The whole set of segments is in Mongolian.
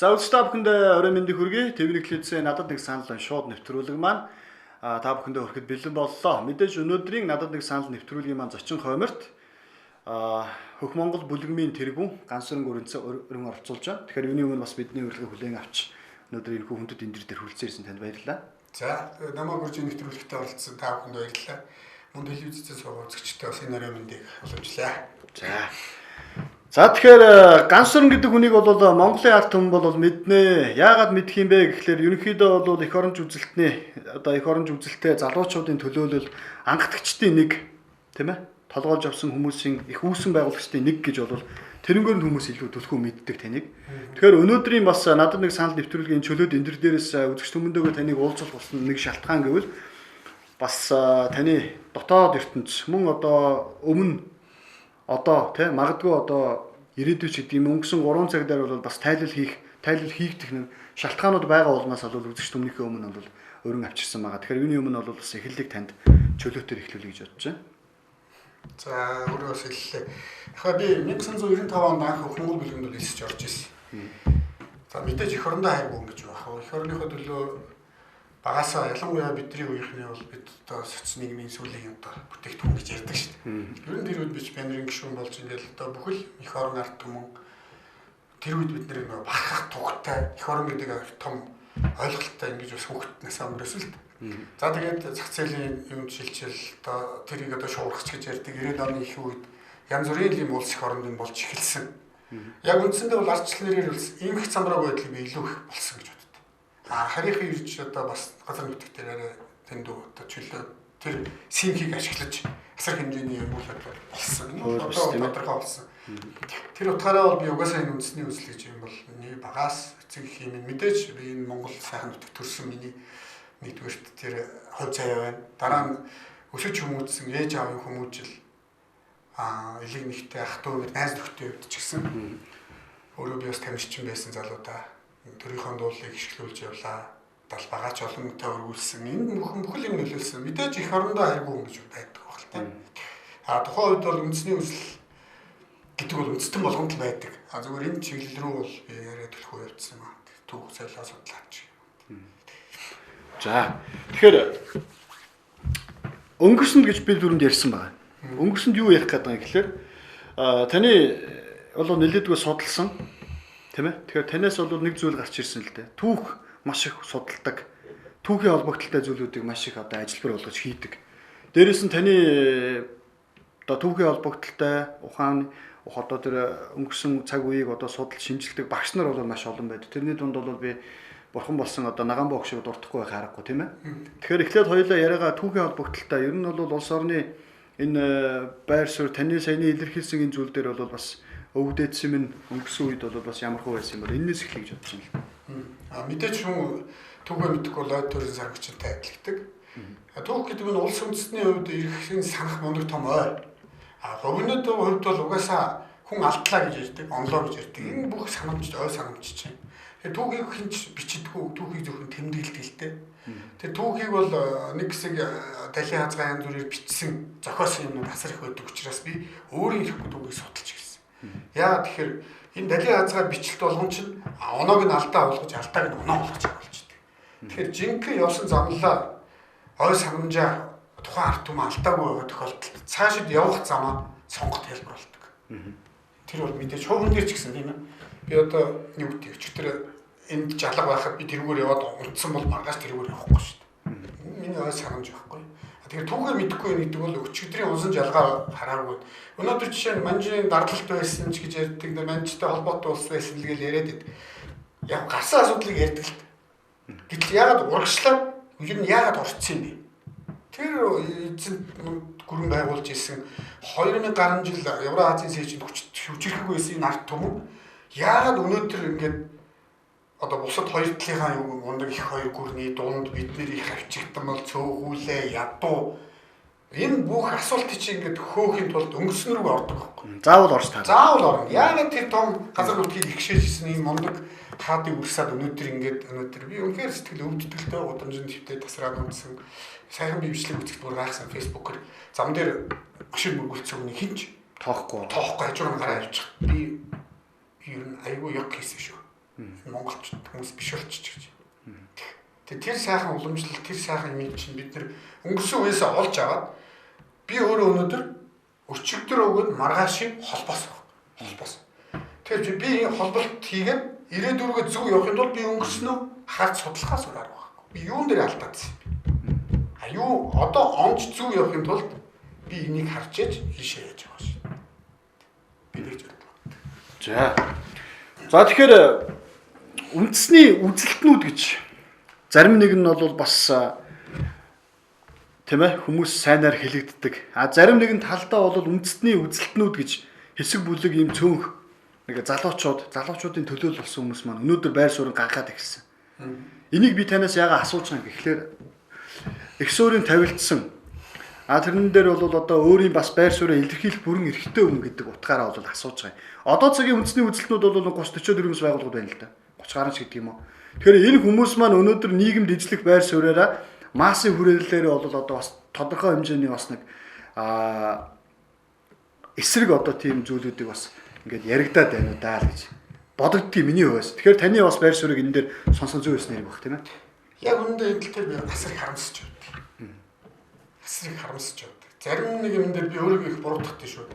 За үзэгч та бүхэнд орой мэндийг хүргэе. TV1 телевизийн надад нэг санал шууд нэвтрүүлэг маань та бүхэндээ хүрэхэд бэлэн боллоо. Мэдээж өнөөдрийн надад нэг санал нэвтрүүлгийн маань зочин хойморт Хөх Монгол бүлэгмийн тэргүүн Гансүрэн өрөн оролцуулж байна. Тэгэхээр юуны өмнө бас бидний урилгыг хүлээн авч өнөөдөр энэхүү хүндэт энэ дээр хүрэлцэн ирсэн танд баярлалаа. За намайг урьж нэвтрүүлэгтээ оролцсон та бүхэнд баярлалаа. Мөн телевизээс суугаа үзэгчдээ бас энэ орой мэндийг уламжлаа. За. За тэгэхээр Гансүрэн гэдэг хүнийг бол Монголын ард түмэн бол мэднэ. Яагаад мэдэх юм бэ гэхлээр ерөнхийдөө бол эх оронч үзэлтний одоо эх оронч үзэлтэй залуучуудын төлөөлөл анхдагчдын нэг, тийм ээ? Толгойлж авсан хүмүүсийн их үүсэн байгуулагчдын нэг гэж бол тэрнгээр нь хүмүүс илүү түлхүү мэддэг таныг. Тэгэхээр өнөөдрийн бас надад нэг санал нэвтрүүлгийн чөлөөд энэ дээрээс үзэгч түмэндээ таныг уулзах болсон нэг шалтгаан гэвэл бас таны дотоод ертөнц мөн одоо өмнө одоо тий магадгүй одоо ирээдүйч гэдэг юм өнгөрсөн 3 цаг дээр бол бас тайлал хийгдэх нэг шалтгаанууд байгаа улмаас бол үзэгч түмнийхээ өмнө бол өрн авчирсан байгаа. Тэгэхээр юуны өмнө бол бас эхлэлийг танд чөлөөтөр эхлүүлэе гэж бодож байна. За өөрөө бас хэллээ. Яг би 1995 онд анх Хөх Монгол бүлгэнд бол элсэж орж ирсэн. За мэдээж эх орондоо хайргүй ингэж байх. Эх орныхоо төлөө багасаа ялангуяа бидний үеийнхний бол бид одоо соц нийгмийн сүүлийн одоо бүтээгдэхүүн гэж ярьдаг шүү дээ. Ер нь тэр үед би ч банерын гишүүн болж ингээл одоо бүхэл эх орон ард түмэн тэр үед бид нэр нөгөө бахархах тугтай эх орон гэдэг том ойлголттой ингэж бас хүүхэд насаа өнгөрөөсөн л дээ. За тэгээд зах зээлийн юм шилжил одоо тэрийг одоо шуургач гэж ярьдаг 90-ад оны их үед янз бүрийн юм улс эх оронд юм болж эхэлсэн. Яг үндсэндээ бол ардчлал нэрээр бол эмх замбрааг байдлыг би илүү их болсон гэж боддог. А харийнхын ирж одоо бас газар нутаг дээр арай тэндүү одоо чөлөө тэр симхийг ашиглаж асар хэмжээний юм үйл явдал болсон. Энэ одоо тодорхой болсон. Тэр утгаараа бол би угаасаа энэ үндэсний үзэл гэж юм бол миний багаас эцэг их юм мэдээж би энэ Монгол сайхан нутаг төрсэн миний нэгдүгээрт тэр хувь заяа байна. Дараа нь өсөж хүмүүжсэн ээж аавын хүмүүжил элэг нэгтэй ах トゥ найз нөхдөд хувьд ч гэсэн өөрөө би бас тамирчин байсан залуудаа төрийнхөө дуулыг хишгэлүүлж явлаа. Далбагаач олонтой өргүүлсэн. Энэ бүхэл юм нөлөөлсөн. Мэдээж эх орондоо хайргүй хүн гэж байдаг баг л та. А тухайн үед бол үндэсний үзэл гэдэг бол үндэстэн болгонд л байдаг. А зүгээр энэ чиглэл рүү бол би яриа төлхөө явцсан юм аа. Түүх солио судлаач. За тэгэхээр өнгөрсөнд гэж би түрүүнд ярьсан байгаа. Өнгөрсөнд юу ярих гэдэг юм гэхлээр таны бол нэлээдгүй судалсан, тийм ээ. Тэгэхээр танаас бол нэг зүйл гарч ирсэн л дээ. Түүх маш их судалдаг. Түүхийн холбогдлолтой зүйлүүдийг маш их одоо ажилбар болгож хийдэг. Дээрээс нь таны одоо түүхийн холбогдлолтой ухаан одоо тэр өнгөрсөн цаг үеийг одоо судалж шинжилдэг багш нар бол маш олон байдаг. Тэрний дунд бол би бурхан болсон одоо нагаан боог шиг дуртахгүй байх аргагүй, тийм ээ. Тэгэхээр эхлээд хоёулаа яриагаа түүхийн холбогдлолтой ер нь бол улс орны энэ байр суурь таны саяны илэрхийлсэн энэ зүйл дээр бол бас өвдөдсөн минь өнгөрсөн үед бол бас ямар хөө байсан юм бол энэс эхлэе гэж бодож байна л. А мэдээж хүн түүхээ мэдэхгүй бол ой төрийн саргчтай адилхдаг. Түүх гэдэг нь улс үндэстний хувьд эрхийн санах мундаг том ой. А хувийн хувьд бол угаасаа хүн алдлаа гэж ярьдаг, онлоо гэж ярьдаг. Энэ бүх санамж ой санамж чинь. Тэр түүхийг хинч бичдэггүй, түүхийг зөвхөн тэмдэглэдэг л дээ. Тэр түүхийг бол нэг хэсэг далийн хазгай янз бүрээр бичсэн, зохиосон юмнууд асар их байдаг учраас би өөрийн ирэхгүй түүхийг судалж ирсэн. Яагаад тэгэхээр энэ далийн хазгай бичлэлт болгон чинь оноог нь алдаа болгож, алдааг нь оноо болгож болчихдог. Тэгэхээр жинхэнэ явсан замлаа ой санамжаа тухайн ард түмэн алдаагүй байгаа тохиолдолд цаашид явах замаа сонгоход хялбар болдог. Тэр бол мэдээж шуурн дээр ч гэсэн тийм ээ. Би одоо юу гэдэг өчигдөр энд жалга байхад би тэрүүгээр яваад унтсан бол маргааш тэрүүгээр явахгүй шүү дээ. Миний ой санамж байхгүй. Тэгэхээр түүхээ мэдэхгүй юм гэдэг бол өчигдрийн унсан жалгаа хараагүй. Өнөөдөр жишээ нь манжийн дарлалт байсан ч гэж ярьдаг, манжтай холбоотой улс байсан л гэж яриад байд. Яг гарсан асуудлыг ярьдаг л. Гэтэл яагаад урагшлаад ер нь яагаад орцсон юм бэ? Тэр эзэн гүрэн байгуулж исэн 2000 гаруй жил Евроазийн сээжинд хүчирхэг байсан энэ ард түмэн яагаад өнөөдөр ингээд одоо бусад хоёр талынхаа юу мундаг их хоёр гүрний дунд бид нэр их авчигдан бол цөөхүүлээ ядуу энэ бүх асуултыг чи ингээд хөөхийн тулд өнгөрсөн рүү ордог байхгүй. Заавал орж таарна. Заавал орно. Яагаад тэр том газар нутгийг ихшээж исэн энэ мундаг хаадыг үрсаад өнөөдөр ингээд өнөөдөр би үнэхээр сэтгэл өвдөлттэй гудамжинд хөвтэй тасраад унтсан. Сайхан бичлэг үзэхэд бүр гайхсан Facebook-оор зам дээр машин мөргөлдсөн хүний хинч тоохгүй хажуугаар гараа явчих. Би ер нь айгүй яг хийсэн шүү. Монголчууд хүмүүс биш болчих гэж. Тэгээ тэр сайхан уламжлал, тэр сайхан юмыг чинь бид нэр өнгөрсөн үеэсээ олж аваад би өөрөө өнөөдөр өчигдөр өгөөд маргаашийн холбоос баг. Холбоос. Тэгэхээр би холболт хийгээд ирээдүргээ зөв явахын тулд би өнгөрснөө харж судлахаас өөр арга байхгүй. Би юун дээр алдаадсан юм бэ? А юу одоо онж зөв явахын тулд би энийг харж ээж ийшээ яаж явах шин. Би тэгж бодлоо. За. За тэгэхээр үндэсний үзэлтнүүд гэж зарим нэг нь бол бас тийм хүмүүс сайнаар хэлэгддэг. А зарим нэгэн талдаа бол үндэсний үзэлтнүүд гэж хэсэг бүлэг ийм цөөнх нэг залуучуудын төлөөлөл болсон хүмүүс маань өнөөдөр байр суурин гаргаад эхэлсэн. Энийг би танаас яагаад асууж байгаа юм гэхлээр их суурийн тавилдсан. А тэрэн дээр бол одоо өөрийн бас байр сууриа илэрхийлэх бүрэн эрхтэй хүн гэдэг утгаараа бол асууж байгаа юм. Одоо цагийн үндэсний үзэлтнүүд бол 30 44 хүмүүс байгууллагууд байна л да. 30 гаруй ч гэдэг юм уу. Тэгэхээр энэ хүмүүс маань өнөөдөр нийгэмд эзлэх байр сууриараа массын хүрээллээр бол одоо бас тодорхой хэмжээний бас нэг эсрэг одоо тийм зүйлүүдийг бас ингээд яригадаад байна уу даа л гэж бодогддгийг миний хувьас. Тэгэхээр таны бас байр суурийг энэ дээр сонсон зүй ёсны хэрэг баг тийм ээ. Яг үүндээ энэ тал дээр би асар их харамсаж байна. Асар их харамсаж байна. Зарим нэг юм дээр би өөрийгөө их буруутгатай шүү.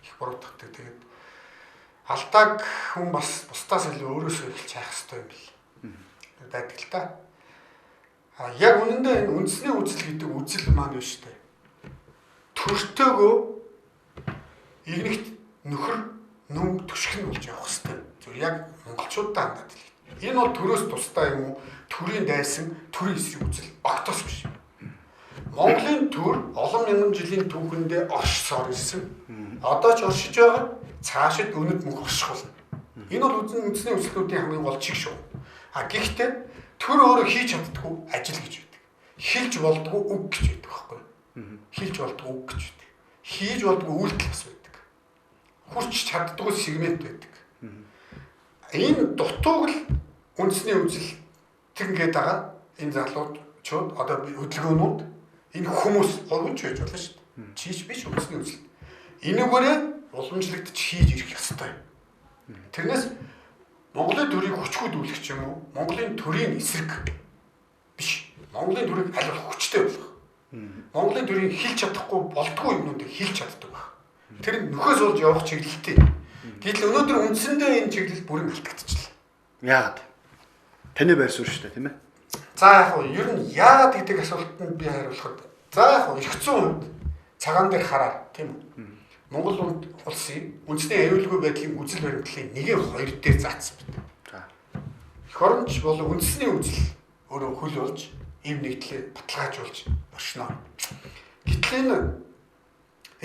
Их буруутгатай. Тэгээд алдааг хүн бас бусдаас илүү өөрөөсөө эхэлж хайх хэрэгтэй юм бэл. Байдаг л та. А яг үнэндээ энэ үндэсний үзэл гэдэг үзэл маань юу шүү дээ. Төртөөгөө игнэгт нөхөр нүм төшгөн болж явах хэрэгтэй. Зөв яг монголчуудаа хандаад хэлээ. Энэ бол төрөөс тусдаа юм уу? Төрийн дайсан, төрийн эсрэг үзэл огтоос биш. Монголын төр олон мянган жилийн түүхэндээ оршсоор ирсэн. Одоо ч оршиж байгаа. Цаашид өнөд мөнх орших болно. Энэ бол үндэсний үзлүүдийн хамгийн гол чиг шүү. А гэхдээ төр өөрөө хийж чаддаггүй ажил гэж байдаг. Хэлж болдгоо үг гэж байдаг байхгүй юу? Хэлж болдгоо үг гэж байдаг. Хийж болдгоо үйлдэл бас байдаг. Хүрч чаддаггүй сегмент байдаг. Энэ дутууг л үндэсний үзэл тэггээд байгаа энэ залуучууд одоо хөдөлгөөнүүд энэ хүмүүс хувь ч байж болно шүү дээ. Чийч биш үндэсний үзэл. Энүүгээрээ уламжлагдаж хийж ирэх ёстой. Тэрнээс Монголын төрийг хүчгүй дүүлэх ч юм уу, Монголын төрийн эсрэг биш. Монголын төрийг аль болох хүчтэй болгох. Монголын төрийг хилж чадахгүй болдгоо юмнуудыг хилж чаддаг байх. Тэр нь нөхөөс болж явах чиглэлтэй. Гэтэл өнөөдөр үндсэндээ энэ чиглэл бүрэн алдагдчихлаа. Яагаад? Таны байр суурь шүү дээ, тийм ээ? За яг нь ер нь яагаад гэдэг асуултанд би хариулахад за яг нь эрх зүйн хувьд цагаан дээр хараар тийм үү? Монгол улсын үндэсний аюулгүй байдлын үзэл баримтлалын 1-2 дээр заасан байна. За. Эх оронч болон үндэсний үзэл өөрөө хөл болж ийм нэгдлээ баталгаажуулж оршино. Гэтэл энэ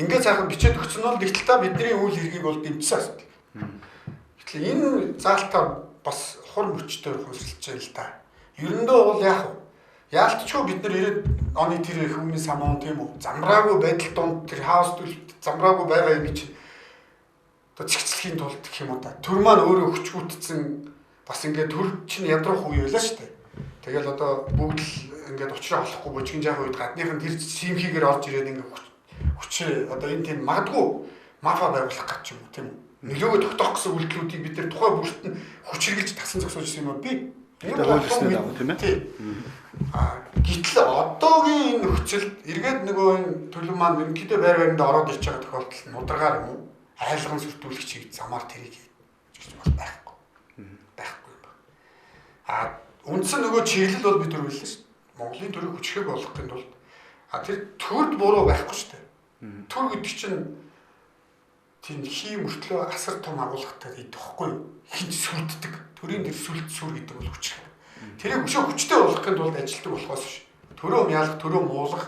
ингээд сайхан бичээд өгсөн нь бол нэг талдаа бидний үйл хэргийг бол дэмжсэн асуудал. Гэтэл энэ заалтаа бас хур мөчтөөр хөнсөлж байна л да. Ерөндөө бол яах вэ? Яалтчгүй бид нар 90 оны тэр их хүмүүний самуун тийм үү? Замраагүй байдал донд тэр хаос төлөвт замраагүй байгаа юм чинь одоо цэгцлэхийн тулд гэх юм уу та. Төр маань өөрөө хүчгүйтсэн бас ингээд төр чинь ядрах үе байлаа шүү дээ. Тэгэл одоо бүгд л ингээд учраа олохгүй бужигэн жаах үед гадных нь тэр симхийгээр орж ирээд ингээд хүч одоо энэ тийм магадгүй мафа байгуулах гэж юм уу тийм үү? Нөлөөгөө тогтоох гэсэн үйлдэлүүдийг бид нар тухай бүрт нь хүч хэрэглэж тасан зогсоож ирсэн юм уу би? Энэ хууль ёсны дагуу тийм ээ. А гэтэл одоогийн энэ нөхцөлд эргээд нөгөө энэ төлөв маань ерөнхийдөө байр байрандаа ороод ирж байгаа тохиолдолд нударгаар юм уу? Айлган сүрдүүлэх чиг замаар тэрийг гэж бол байхгүй. Байхгүй юм байна. А үндсэн нөгөө чиглэл бол бид төрүүллээ шүү дээ. Монголын төрийг хүчрхэг болгохын тулд а тэр төрд буруу байхгүй шүү дээ. Төр гэдэг чинь тийм хий мөртлөө асар том агуулгатай идэхгүй хинч сүлддэг. Төрийн тэр сүлд сүр гэдэг бол хүчрхэг. Тэрийг өшөө хүчтэй болгохын тулд ажилтдаг болохоос биш. Төрөө ялах, төрөө муулах,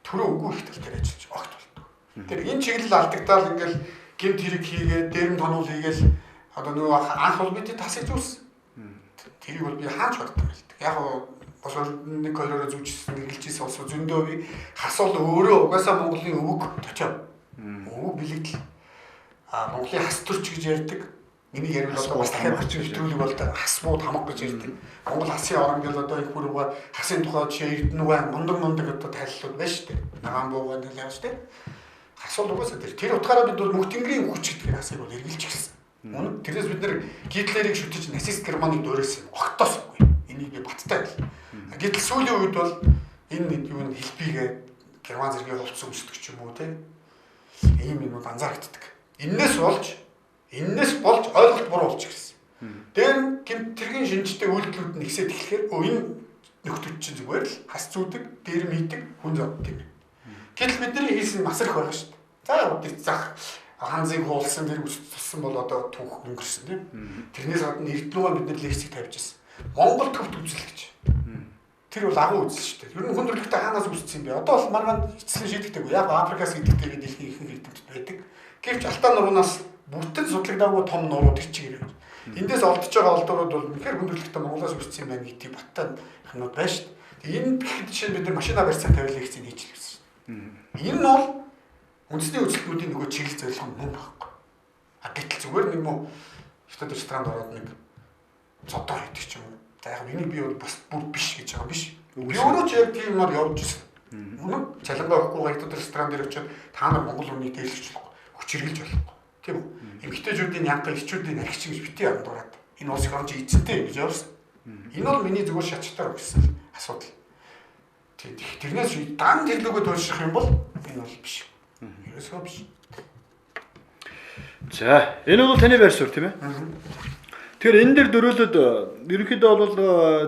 төрөө үгүй их тал дээр ажиллаж огт болдог. Тэр энэ чиглэл алдагдаал ингээл гэмт хэрэг хийгээд, дээрэм тонол хийгээл одоо нөгөө анх бол бид тасыг зүүсэн. Тэрийг бол би хаач боддог байлдаг. Яг бас нэг хоёроор зүүжсэн, эргэлжсэн улс зөндөө би хасуул өөрөө угаасаа Монголын өвөг точоо. Өвөг бэлэгдэл. А Монголын хас төрч гэж ярьдаг. Энийг ярил одоо бас дахиад нэвтрүүлэг бол хас буу тамга гэж ярьдаг. Монгол хасын орон гэл одоо их бүрүүгээ хасын тухай жишээ Эрдэнэгүй мундаг мундаг одоо тайллууд байна шүү дээ. Нагаан буугаа нэл яа шүү дээ. Хас бол угаасаа тэр утгаараа бид бол мөх тэнгэрийн хүч гэдгээр хасыг бол эргэлж эхэлсэн. Үнэн. Тэрнээс бид нэр Гитлерийг шүтэж нацист Германыг дуурайсан юм. Огтоос үгүй. Энийг би баттай байл. Гэтэл сүүлийн үед бол энэ юу н хэлбийгээ герман зэргийн хувцас өмсдөг ч юм уу те. Ийм юмуд анзаарэгддэг. Эннээс болж ойлголт буруу болж ирсэн. Тэр гэмт тэргийн шинжтэй үйлдэлүүд нь ихсээд эхлэхээр энэ нөхдүүд чинь зүгээр л хас зүүдэг, дээрэм хийдэг, хүн зоддог юм. Гэтэл бидний хийсэн масар их байгаа шүү дээ. За өдөр зах ханзыг хуулсан тэр үс туссан бол одоо түүх өнгөрсөн тийм. Тэрнээс гадна Эрдэнэгээ бид нэр лекцийг тавьж ирсэн. Монгол төвт үзэл гэж. Тэр бол агуу үзэл шүү дээ. Ер нь хүн төрөлхтөө хаанаас үүссэн юм бэ? Одоо бол маргаан эцэслэн шийдэгдээгүй. Яг Африкаас идэгтэй гэдэг дэлхийн ихэнх эрдэмтэд байдаг. Гэвч Алтай нуруунаас бүртэн судлагдаагүй том нуруу тэр чигээр явж. Эндээс олдож байгаа олдоорууд бол үнэхээр хүн төрөлхтөө Монголоос үүссэн юм байна гэдгийг баттай юмнууд байна шүү дээ. Энэ гэхэд жишээ нь бид нар машина барьцаа тавил лекцийг хийж л байсан шүү дээ. Энэ нь бол үндэсний үзэлтнүүдийн нөгөө чиглэл зорилго нь мөн байхгүй. А гэтэл зүгээр нэг мó хятад ресторанд ороод нэг цодоо хийдэг ч юм уу. За яг энийг би бол бас бүр биш гэж байгаа биш. Би өөрөө ч яг тийм юмар явж ирсэн. Үнэн цалингаа өгөхгүй хятад ресторан дээр очиод та нар монгол хүнийг дээрлэж болохгүй, хүчиргэлж болохгүй. Тийм үү? Эмэгтэйчүүдийн янга, эрчүүдийн архич гэж бити андуураад. Энэ улс их орон чи эзэнтэй гэж явсан. Энэ бол миний зүгээр шатчтаар өгсөн асуудал. Тэрнээс дан тэрлүүгээ туйлшрах юм бол энэ бол биш. Ерөөсөө биш. За, энэ бол таны байр суурь тийм ээ? Тэгэхээр энэ дээр дөрөөлөд ерөнхийдөө бол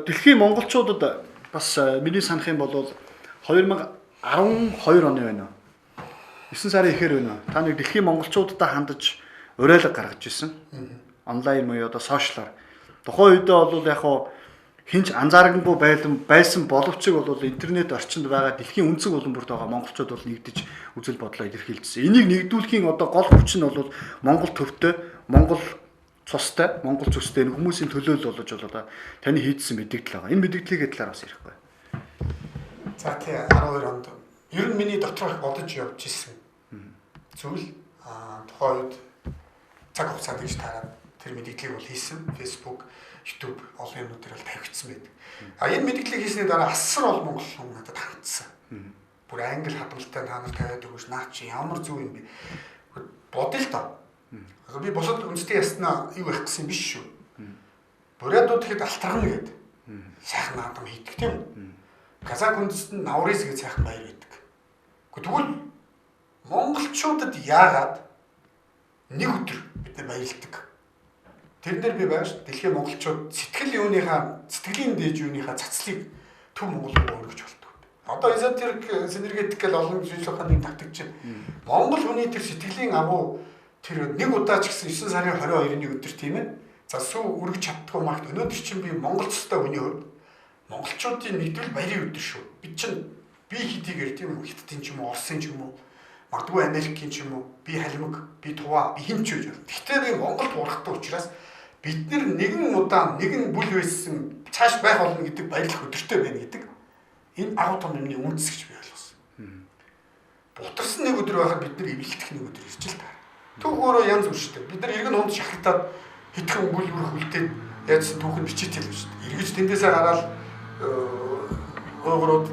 дэлхийн монголчуудад бас миний санах юм бол 2012 оны байна уу? 9 сарын ихээр байна уу? Та нэг дэлхийн монголчуудад хандаж уриалга гаргаж ирсэн. Онлайн буюу одоо сошиалар. Тухайн үедээ бол яг хуу хинч анзааргангүй байсан боловч бол интернет орчинд байгаа дэлхийн өнцөг улам бүрт байгаа монголчууд бол нэгдэж үзэл бодлоо илэрхийлжсэн. Энийг нэгдүүлэхийн одоо гол хүч нь бол Монгол төвтэй, Монгол цустай, Монгол зүстэй энэ хүмүүсийн төлөөлөл болж бол одоо таны хийдсэн мэдэгдэл байгаа. Энэ мэдэгдлийн талаар бас ярихгүй. За тий 12 онд ер нь миний доторх бодож явж исэн зүйл тухайн үед цаг хугацаанд гэж таарад тэр мэдэгдлийг бол хийсэн. Facebook, YouTube олон юмнууд дээр бол тавигдсан байдаг. А энэ мэдэгдлийг хийсний дараа асар олон монгол хүн надад хандсан. Бүр англи хадгалтай та нар тавиад өгөөш наа чи ямар зүг юм бэ? Бодъё л доо. Би бусад үндэсний яснаа юу байх гэсэн биш шүү. Бурятууд хэд алтаргана гэдэг. Сайхан наадам хийдэг тийм үү? Казак үндэст нь Наврыз гэж сайхан баяр байдаг. Тэгвэл монголчуудад яагаад нэг өдөр бид нар баярлдаг? Тэрэн дээр би байгаа шүү. Дэлхийн монголчууд сэтгэл юуныхаа сэтгэлийн дээж юуныхаа цацлыг төв Монгол руу өргөж болдог. Одоо эзотерик синергетик гэл олон шинжлэх ухааны татагч чинь монгол хүний тэр сэтгэлийн агуу тэр нэг удаа ч гэсэн 9 сарын 22-ны өдөр тийм ээ. За сүү өргөж чаддгүй магт өнөөдөр чинь би монгол цустай хүний хувьд монголчуудын нэгдвэл баярын өдөр шүү. Бид чинь би хэдийгээр тийм үү хятадын ч юм уу Оросын ч юм уу магадгүй Америкийн ч юм уу би халимаг, би туваа, би хин ч байж болно. Гэхдээ би Монголд урахтай учраас бид нар нэгэн удаа нэгэн бүл байсан цааш байх болно гэдэг баярлах өдөртэй байна гэдэг энэ агуу том юмны үндэс гэж би ойлгосон. Бутарсан нэг өдөр байхад бид нар эвлэлдэх нэг өдөр ирж л таа. Түүх өөрөө янз бүр шүү дээ. Бид нар иргэн хунд шахагдаад хитгэн өнгөл өрөх үлдээд яажсан түүх нь бичээтэй л шүү дээ. Эргэж тэндээсээ гараад уйгурууд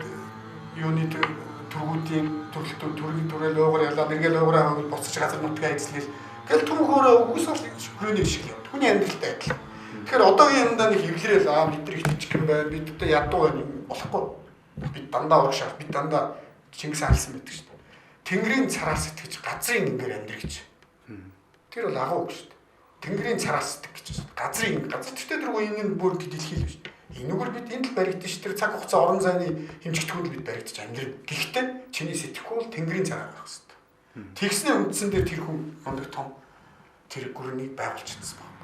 юуны төргүүдийн төрөлтөө төргийн төрөл уйгур ялаад эргээл уйгураа хавьд буцаж газар нутгаа эзлээл гэл түүх өөрөө үгүйс бол хүрээний шиг юм. Хүний амьдралтай адилхан. Тэгэхээр одоогийн юмдаа нэг хэвлэрэл аа бид нар итгэж юм байна. Бид одоо ядуу байна юм болохгүй. Бид дандаа урагшаа. Бид дандаа Чингис хаан байдаг шүү дээ. Тэнгэрийн цараас итгэж газрын ингээр амьдрах гэж. Тэр бол агуу үг шүү дээ. Тэнгэрийн цараас итгэх гэж байна. Газрын газар тэртээ дөрвөө энэ нь бүр дэлхий л шүү дээ. Энүүгээр бид энд л баригдана шүү. Тэр цаг хугацаа орон зайны хэмжигдэхүүнд бид баригдаж амьдрна. Гэхдээ чиний сэтгэхгүй бол тэнгэрийн цараа байх хэрэгтэй. Тэгсний үндсэн дээр тэр хүн мундаг том тэр гүрнийг байгуулж чадсан байна.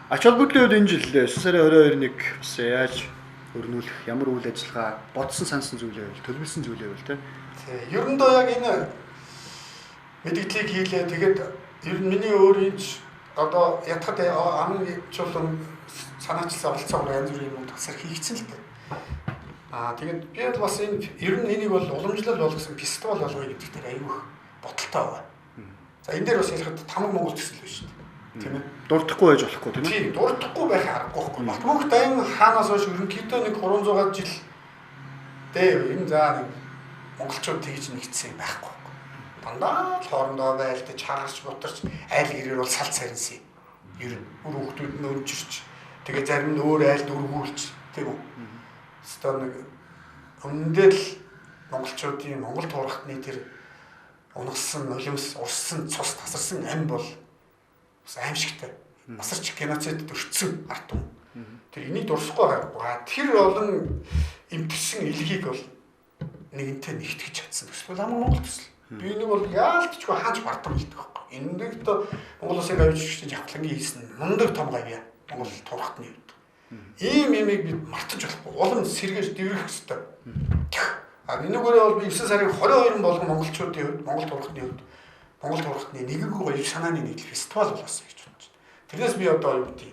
Ач холбогдлын хувьд энэ жил 9 сарын 22-ыг бас яаж өрнүүлэх, ямар үйл ажиллагаа бодсон сансан зүйлээ байвал, төлөвлөсөн зүйлээ байвал тэ. Тий. Ер нь доо яг энэ мэдгдлийг хийлээ. Тэгээд ер нь миний өөр энэ одоо ятгад амын чуулган санаачлсан оролцоогоор янз бүрийн юм тасар хийгдсэн л дээ. Аа тэгээд би бол бас энэ ер нь энийг бол уламжлал болгосон фестивал болгоё гэдэг дээр аюух бодолтой байгаа. За энэ дээр бас ярихад тамга Монгол төсөл биш шүү дээ. Тийм ээ. Дурдахгүй байж болохгүй тийм ээ. Тийм, дурдахгүй байх аргагүй байхгүй. Батмөнх дайн хаанаас хойш ерөнхийдөө нэг 300 жил дээ юм за нэг монголчууд тэгж нэгдсэн юм байхгүй. Дандаа л хоорондоо байлдаж, хагарч, бутарч, айл гэрээр бол салт сарнсан. Ер нь үр хүүхдүүд нь өнжирч, тэгээ зарим нь өөр айлд өргүүлж, тийм үү? Өстой нэг өмнөдөө л монголчуудын Монгол туурхтны тэр унагсан, нулимс, урссан, цус тасарсан ам бол бас аимшигтай. Асарч геноцидд өртсөн ард түмэн. Тэр энийг дурсахгүй байгаа. Тэр олон эмтгсэн илгийг бол нэгэнтээ нэгтгэж чадсан төсөл бол амар Монгол төсөл. Би энийг бол яалтчгүй хаач бардам хэлдэг байхгүй. Энэ нэг одоо Монгол улсын гавьж хүчний жавхлангийн хийсэн мундаг том гавья. Монгол туурхтны үед. Ийм юмыг бид мартаж болохгүй. Улам сэргээж дэврэх ёстой. А энүүгээрээ бол би 9 сарын 22 болгон монголчуудын хувьд, Монгол туурхтны хувьд, Монгол туурхтны нэгэнгүй гоё санааны нийтлэл фестивал болоосоо гэж бодож байна. Тэрнээс би одоо юу гэдэг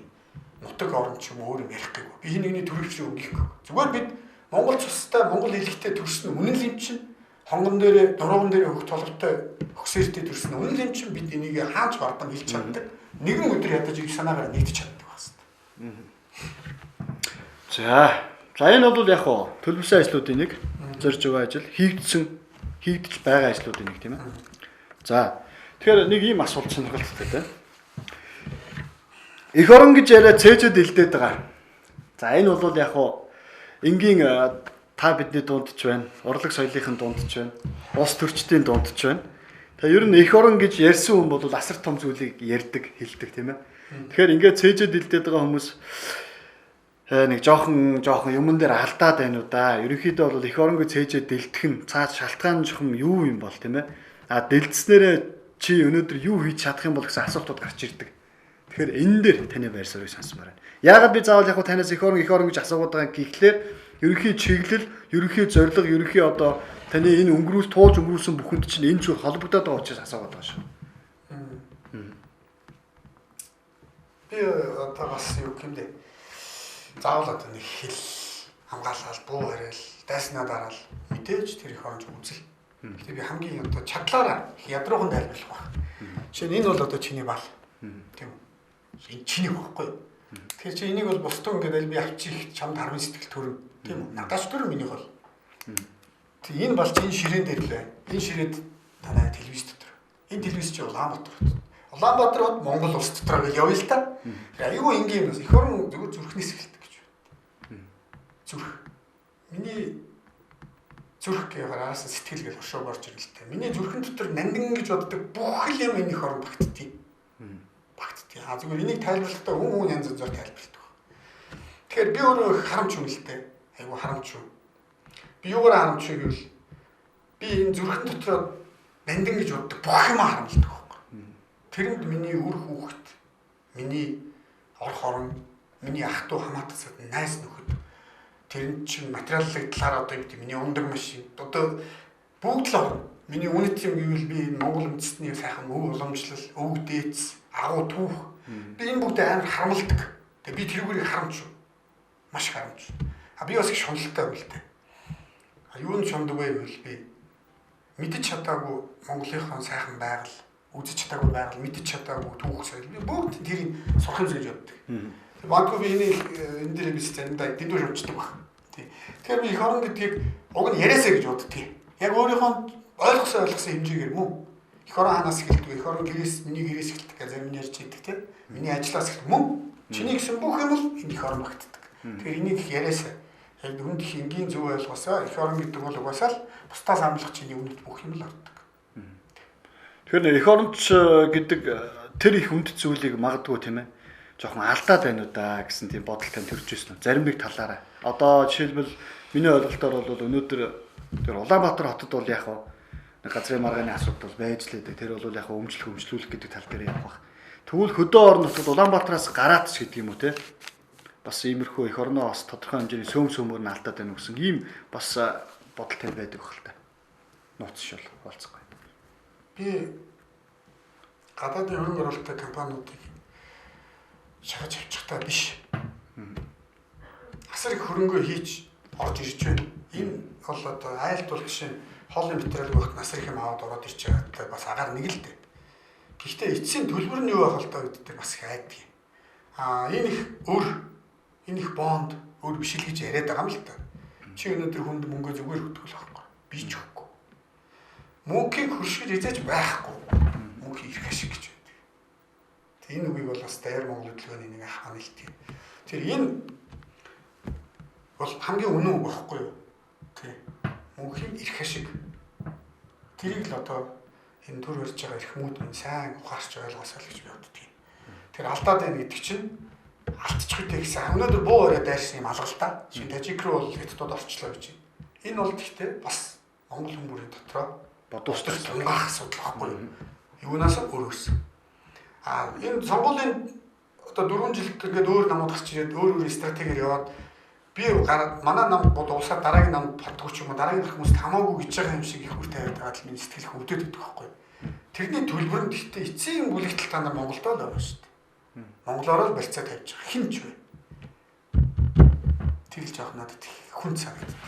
нутаг орн ч юм өөр юм ярих гээгүй. Би хин нэгний төрөвч өгөхгүй. Зүгээр бид Монгол цустай, Монгол хэлхтэй төрсөн үнэн л юм чинь хонгон дээрээ, дурууган дээрээ хөх толготой хөгсөртэй төрсөн үнэн л юм чинь бид энийг хаач бардам хэлж чаддаг. Нэгэн өдөр ядаж их санаагаар нэгдэж чаддаг байх хэрэгтэй. За. За энэ бол яг хоо төлөвлөсөн ажлуудын нэг зорж байгаа ажил, хийгдэж байгаа ажлуудын нэг тийм ээ. За. Тэгэхээр нэг ийм асуулт сонирхолтой тийм. Эх орон гэж яриа цээжэд илдээд байгаа. За энэ бол яг хоо энгийн та бидний дунд ч байна, урлаг соёлынхын дунд ч байна, улс төрчдийн дунд ч байна. Тэгээ ер нь эх орон гэж ярьсан хүн бол асар том зүйлийг ярьдаг, хэлдэг тийм ээ. Тэгэхээр ингээд цээжэд илдээд байгаа хүмүүс нэг жоохон юмн дээр алдаад байна уу да. Ерөнхийдөө бол эх оронгүй цээжээ дэлдэх нь цаад шалтгаан жоохон юу юм бол тийм ээ. А дэлдснээрээ чи өнөөдөр юу хийж чадах юм бол гэсэн асуултууд гарч ирдэг. Тэгэхээр энэ дээр таны байр суурийг сонсомоор байна. Яагаад би заавал яг танаас эх орон гэж асуугаад байгаа гэхлээр ерөнхий чиглэл, ерөнхий зорилго, ерөнхий одоо таны энэ өнгөрүүл туулж өнгөрүүлсэн бүхэнд чинь энэ зүйл холбогдоод байгаа учраас асуугаад байгаа шүү. Би одоо бас юу гэмдэ. Заавал одоо нэг хэл хамгаалал, буу хариал, дайснаа дараал мэдээж тэр их оронч үзэл. Гэтэ би хамгийн одоо чадлаараа ядруухан тайлбарлах байх. Жишээ нь энэ бол одоо чиний бал. Тийм үү? Энэ чиний байхгүй юу? Тэгэхээр чи энийг бол бусдын ингээд аль би авчих чамд хармын сэтгэл төрнө. Тийм үү? Надаас төрнө минийх бол. Тэг энэ бал чи энэ ширээн дээр л байна. Энэ ширээд танай телевиз дотор. Энэ телевиз чи Улаанбаатар хот. Улаанбаатар хот Монгол улс дотор гэж явъя л та. Тэр айгүй энгийн юм. Эх орон зүгээр зүрхнээс эхэлдэг гэж байна. Зүрх. Миний зүрх гэхээр араас сэтгэл гэж оршоог орж ирэлтэй. Миний зүрхэн дотор нандин гэж боддог бүх л юм энэ эх орон багтдгийг. Багтдгийг. А зүгээр энийг тайлбарлахдаа хүн янз янзаар тайлбарладаг. Тэгэхээр би өөрөө их харамч юм л дээ. Айгүй харамч юм. Би юугаар харамч вэ гэвэл би энэ зүрхэн дотор нандин гэж боддог бүх юм харамлдаг байхгүй. Тэрэнд миний үр хүүхэд, миний орх орон, миний ах トゥ хамаатасад найз нөхөд тэрэнд чинь материалын талаар одоо юу гэдэг миний ундаг машин одоо бүгд л орно. Миний үнэт юм гэвэл би энэ Монгол үндэстний сайхан өв уламжлал, өвөг дээдс, агуу түүх би энэ бүгдээ амар харамлдаг. Тэгээ би тэрүүгээр харамч. Маш харамч. А би бас их шуналтай юм л дээ. А юунд шундаг вэ гэвэл би мэдэж чадаагүй Монголынхон сайхан байгаль, үзэж чадаагүй байгаль, мэдэж чадаагүй түүх соёл би бүгд тэрийг сурах юм гэж боддог. Магадгүй би энийг энэ дээр би заримдаа дэндүү шуучдаг баг. Тий. Тэгэхээр би эх орон гэдгийг уг нь яриасаа гэж боддгийг. Яг өөрийнхөө ойлгосон хэмжээгээр мөн. Эх орон ханаас эхэлдэг, эх орон гэрээс, миний гэрээс эхэлдэг гэж зарим нь ярьж идэг тий. Миний ажлаас эхэлдэг мөн. Чиний гэсэн бүх юм л энэ эх орон багтдаг. Тэгэхээр энийг их яриасаа. Яг хүнд их энгийн зөв ойлгосоо эх орон гэдэг бол угаасаа л бусдаас амлах чиний үнэт бүх юм л ордог. Тэгэхээр эх оронч гэдэг тэр их үнэт зүйлийг магадгүй тийм ээ. Жохон алдаад байна уу да гэсэн тийм бодол тань төрж ирсэн үү. Зарим нэг талаараа. Одоо жишээлбэл миний ойлголтоор бол өнөөдөр тэр Улаанбаатар хотод бол яг нэг газрын маргааны асуудал бол байж л байдаг. Тэр бол яг өмчлөх өмчлүүлэх гэдэг тал дээр явах бах. Тэгвэл хөдөө орон нутгад Улаанбаатараас гараад ч гэдэг юм уу те. Бас иймэрхүү эх орноо бас тодорхой хэмжээний сөөм сөөмөр нь алдаад байна гэсэн ийм бас бодол тань байдаг байх л та. Нууц шул болцохгүй. Би гадаадын хөрөнгө оруулалттай компаниудыг шахаж авчихтаа биш. Асар их хөрөнгөө хийж орж ирж байна. Энэ бол одоо айлт бол жишээ нь хоолны материалыг багт асар их юм аваад ороод ирж байгаатай бас агаар нэг л дээ. Гэхдээ эцсийн төлбөр нь юу байх вэ гэдэг дээр бас их айдаг юм. Аа энэ их өр, энэ их бонд өөр биш л гэж яриад байгаа юм л та. Чи өнөөдөр хүнд мөнгө зүгээр өгдөг л байхгүй. Би ч өгөхгүй. Мөнхийг хөршгөж эзэж байхгүй. Мөнхийн эрх ашиг гэж байдаг. Тэг энэ үгийг бол бас даяар Монгол хөдөлгөөний нэг ах маань хэлдэг. Тэр энэ бол хамгийн үнэн үг байхгүй юу? Тий. Мөнхийн эрх ашиг. Тэрийг л одоо энэ төр барьж байгаа эрх мүүд минь сайн ухаарч ойлгосоо л гэж би боддгийг. Тэр алдаад байна гэдэг чинь алдчих үтэй гэсэн. Өнөөдөр буу орой дайрсан юм алгалаа. Шинэ Тажик руу бол хятадууд орчлоо гэж. Энэ бол гэхдээ бас Монгол хүн бүрийн дотроо Бодуустай тунгаах асуудал байхгүй юу? Юунаас өөрөөс. А энэ сонгуулийн одоо 4 жилд ингээд өөр намууд гарч ирээд өөр өөр стратегиэр яваад би манай нам дуусаад дараагийн нам боддгоо ч юм уу дараагийн хүмүүст хамаагүй гэж байгаа юм шиг их үр тавиад байгаа л миний сэтгэл хөвдөд байдаг байхгүй юу? Тэрний төлбөр нь гэхдээ эцсийн бүлэгтэл та нар Монголдо л байгаа шүү дээ. Монголоор л барьцаа тавьж байгаа хин ч вэ. Тэр л жоох надад хүн санагдав.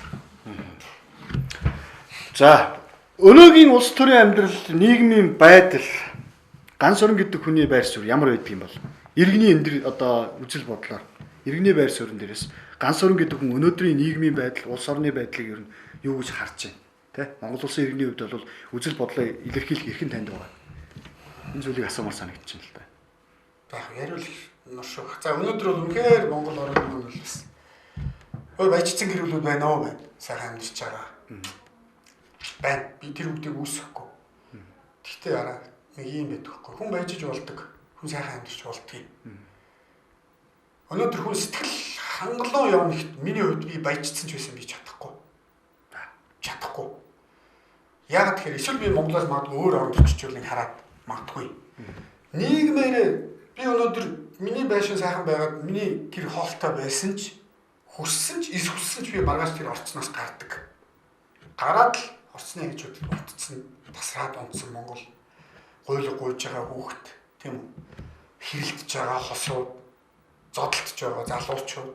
За, өнөөгийн улс төрийн амьдрал, нийгмийн байдал, Гансүрэн гэдэг хүний байр суурь ямар байдаг юм бол? Иргэний энэ одоо үзэл бодлоор иргэний байр суурин дээрээс Гансүрэн гэдэг хүн өнөөдрийн нийгмийн байдал, улс орны байдлыг ер нь юу гэж харж байна? Тэ? Монгол улсын иргэний хувьд бол үзэл бодлоо илэрхийлэх эрх нь танд байгаа. Энэ зүйлийг асуумаар санагдчихэв л да. За яриул нурших. За өнөөдөр бол үнэхээр Монгол орн маань бол бас ой баяжсан гэр бүлүүд байна уу байна. Сайхан амьдарч байгаа. Байна. Би тэр бүгдийг үүсгэхгүй. Гэхдээ араа нэг юм байдаг хгүй. Хүн баяжиж болдог. Хүн сайхан амьдарч болдгийг. Өнөөдөр хүн сэтгэл хангалуун явна гэхэд миний хувьд би баяжсан ч байсан би чадахгүй. Чадахгүй. Яагаад тэгэхээр эсвэл би Монголоос магадгүй өөр оронд очиж нэг хараад магадгүй. Нийгмээрээ би өнөөдөр миний байшин сайхан байгаад миний гэр хоолтой байсан ч хүссэн ч эс хүссэн ч би маргааш тэр орцноос гардаг. Гараад л орцны хажууд унтцсан, тасраад унтсан Монгол гуйлга гуйж байгаа хүүхэд тийм үү? Хэрэлдэж байгаа хосууд, зодтолдож байгаа залуучууд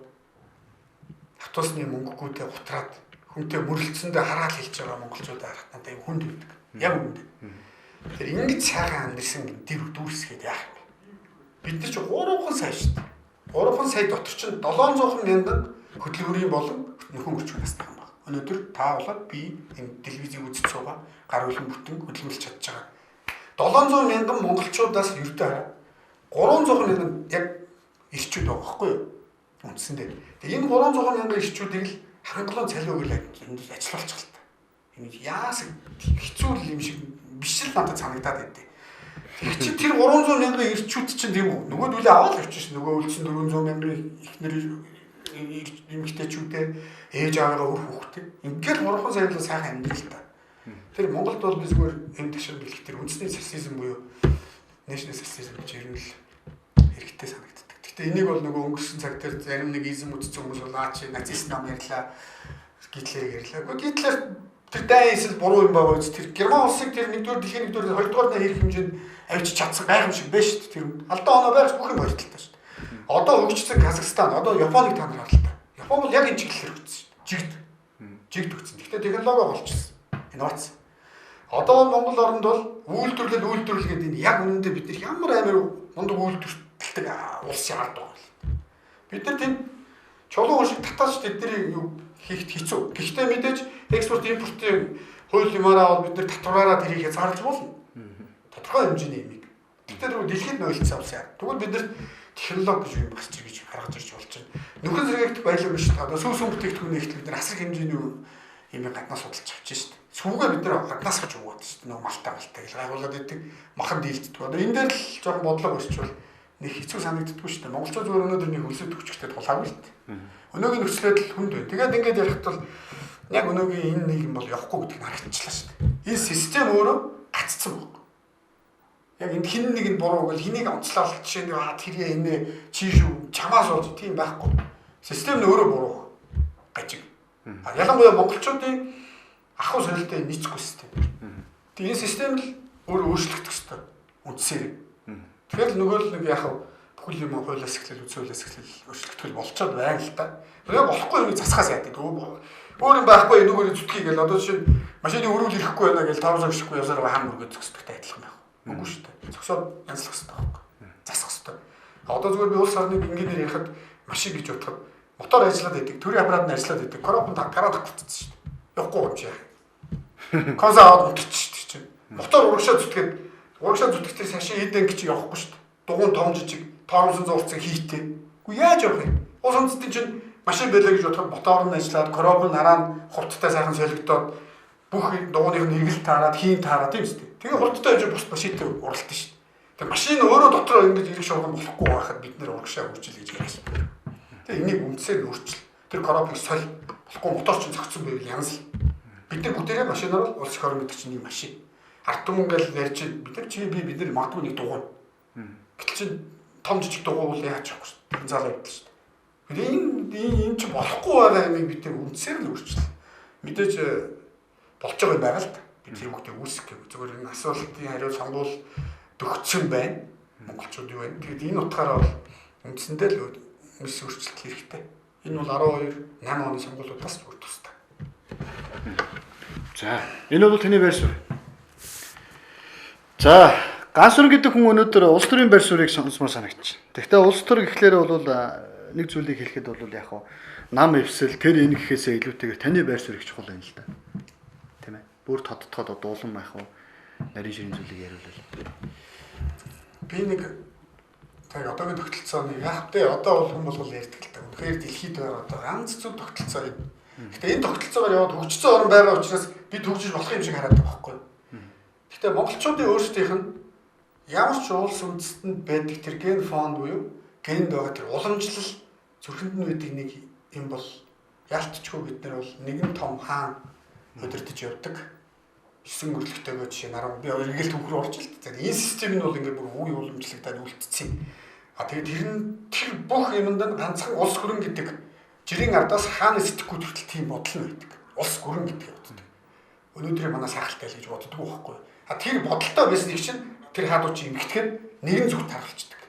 автобусны мөнгөгүйдээ гутраад хүнтэй мөрөлдсөндөө хараал хэлж байгаа монголчуудаа харахад надад юм хүнд өгдөг. Яг үнэндээ. Тэр ингэж сайхан амьдэрсэн дэр дүүрсгээд яах юм бэ? Бид нар чи 3 сая шүү дээ. 3 сая дотор чинь 700 мянган хөдөлгүүрийн болон нөхөн өрчгөн настай юм байна. Өнөөдөр та болоод би энэ телевизийг үзэж суугаа гар үлэн бүтэн хөдөлмөрлөж чадж байгаа. 700 мянган монголчуудаас ердөө хараа 300 мянган яг ирчүүд байгаа байхгүй юу? Үндсэндээ. Тэгээ энэ 300 мянган ирчүүдийг л хангалуун цалин өгөл ажиллуулчих л та. Энэ яасан хэцүү юм шиг биш л надад санагдаад байдیں۔ Тэр чинь тэр 300 мянган ирчүүд чинь тийм үү? Нөгөөдөлөө аваад явчих шин. Нөгөө үлдсэн 400 мянган ихнэр эмэгтэйчүүдээ ээж аваагаа үр хүүхдээ. Ингээл 3 сая л сайхан амьдрал та. Тэр Монголд бол би зүгээр энэ ташаар бэлэх тэр үндэсний социализм буюу national socialism гэж ер нь л хэрэгтэй санагддаг. Гэхдээ энийг бол нөгөө өнгөрсөн цаг дээр зарим нэг изм үзсэн хүмүүс бол наа чи нацист нам ярьлаа, Гитлерийг ярьлаа. Гэхдээ Гитлер тэр дайн эсэл буруу юм байгаа үст тэр Герман улсыг тэр 1-р дэлхийн 1-р 2-р нэр хэмжээнд авчиж чадсан гайхамшиг байна шүү дээ. Тэр алдаа оноо байгаас бүх юм баярталтай шүү дээ. Одоо хөгжсөн Казахстан, одоо Японыг та нар харал та. Япон бол яг энэ чиглэлээр хөгжсөн шүү дээ. Жигд. Жигд хөгжсөн. Гэхдээ технологи болчихсон. Инновац. Одоо Монгол оронд бол үйлдвэрлэл үйлдвэрлэл гэдэг энэ яг үнэндээ бид нар ямар амар мундаг үйлдвэрлэдэг улсын ард байгаа юм. Бид нар тэнд чулуу шиг татаач тэдний юу хийхд хэцүү. Гэхдээ мэдээж экспорт импортын хууль юмараа бол бид нар татвараараа тэрийг хязгаарлаж болно. Тодорхой хэмжээний юмыг. Гэхдээ тэр дэлхийд нойлцсон улсын ард. Тэгвэл бид нар технологи гэж юм гарч ирж гаргаж ирж болж байна. Нөхөн сэргээгдэх баялаг биш. Одоо сүү сүм бүтээгдэхүүн нэгтэл бид нар асар хэмжээний юм гаднаас судалж авч шít. Сүүгээ бид нар гаднаас хаж өгөөд шít. Нөгөө малтай малтай гэл гайхуулаад идэг махан дийлддэг. Одоо энэ дээр л жоохон бодлого барьчвал нэг хэцүү санагддаггүй шүү дээ. Монголчууд зүгээр өнөөдөр нэг хөлсөд төгчтэй тулаагүй л дээ. Өнөөгийн нөхцөл байдал хүнд байна. Тэгээд ингээд ярихад бол яг өнөөгийн энэ нийгэм бол явахгүй гэдгийг харагдчихлаа шүү дээ. Энэ систем өөрөө гаццсан баг. Яг энд хин нэг нь буруу гэл хэнийг онцлол жишээ нь тэргээ инээ чи шүү чамаас болж тийм байхгүй. Систем нь өөрөө буруу гажиг. Ялангуяа монголчуудын ахуй соёлтой нийцэхгүй систем. Тэгээ энэ систем л өөрөө өөрчлөгдөх ёстой. Үндсээр. Тэгэхээр нөгөө л нэг яхав бүхэл юм хуулиас эхлэл үндсэн хуулиас эхлэл өөрчлөгдөх болцоод байна л та. Яг болохгүй юм засахаас яадаг. Өөр юм байхгүй энүүгээр зүтгэе гэл одоо жишээ нь машины өрөөл ирэхгүй байна гэл тормозоо гიშгүй явсаар хам өргөө зөксдөгтэй адилхан байх. Үгүй шүү дээ. Зөксөөд янзлах хэрэгтэй байхгүй. Засах хэрэгтэй. Одоо зүгээр би улс орныг инженеэр ярихад машин гэж бодоход мотор ажиллаад байдаг, төрийн аппарат нь ажиллаад байдаг, коробон гараад татчихсан шүү дээ. Явахгүй юм чи яах. Консо аваад унтчих шүү дээ чи. Мотор урагшаа зүтгээд урагшаа зүтгэхдээ шашин эд анги чи явахгүй шүү дээ. Дугуун том жижиг, торомсон зурцсан хийтэй. Үгүй яаж явах юм? Улс үндэстэн чинь машин байлаа гэж бодоход мотор нь ажиллаад, короб нь хараа нь хурдтай сайхан солигдоод бүх дугууных нь эргэлт таарад, хийн таарад тийм үстэй. Тэгээ хурдтай явж бус машинтай уралдана шүү дээ. Тэгээ машин өөрөө дотроо ингэж эрг шурган болохгүй байхад бид нэр урагшаа хөгжил гэж яриасан. Тэгээ энийг үндсээр өөрчил. Тэр коробыг соль. Болохгүй мотор чинь зогцсон байвал янз л. Бид нар бүгдээрээ машинаар бол улс их орон гэдэг чинь нэг машин. Ард түмэн гэл ярьж бид нар чи би бид нар магадгүй нэг дугуй. Гэтэл чинь том жижиг дугуй бол яаж явахгүй шүү дээ. Залуу явдал шүү дээ. Энэ энэ чи болохгүй байгаа юмыг бид нар үндсээр л өөрчил. Мэдээж болж байгаа юм байгаа л да. Би тэр бүгдийг үүсгэх гэв. Зүгээр энэ асуултын хариу сонгуул төгссөн байна. Монголчууд юу вэ? Тэгэд энэ утгаараа бол үндсэндээ л мэс өөрчлөлт хэрэгтэй. Энэ бол 12 8 оны сонгуулиудаас үр тустай. За, энэ бол таны байр суурь. За, Гансүр гэдэг хүн өнөөдөр улс төрийн байр суурийг сонсомоор санагдчих. Тэгэхдээ улс төр гэхлээр бол нэг зүйлийг хэлэхэд бол яг хав нам эвсэл тэр энэ гэхээсээ илүүтэйгээр таны байр суурь их чухал байна л да. Тийм ээ. Бүр тодтоход одоо улам яг хав нарийн ширийн зүйлийг яриулвал. Би нэг тэг одоогийн тогтолцооны яг тэ одоо бол хүн болгол ярьдаг л та. Үнэхээр дэлхийд байгаа одоо ганц зүг тогтолцоо юм. Гэтэ энэ тогтолцоогоор яваад хөгжсөн орн байгаа учраас бид хөгжиж болох юм шиг хараад байгаа байхгүй. Гэтэ монголчуудын өөрсдийнх нь ямар ч улс үндэстэнд байдаг тэр ген фонд буюу генд байгаа тэр уламжлал зүрхэнд нь байдаг нэг юм бол ялтчгүй бид нар бол нэгэн том хаан удирдах явдаг. 9 өрлөгтэйгөө жишээ нь 10 би эргэлт түүх рүү орж ил. За энэ систем нь бол ингээд бүр үе уламжлагдаад үлдсэн. А тэгээд тэр нь тэр бүх юмд нь ганцхан улс гүрэн гэдэг жирийн ардаас хааны сэтгэхүйд хүртэл тийм бодол нь байдаг. Улс гүрэн гэдэг боддог. Өнөөдрийн манай сахалтай л гэж боддог байхгүй. А тэр бодолтой байсныг чинь тэр хаадуу чи эмхтгэхэд нэгэн зүгт харуулцдаг.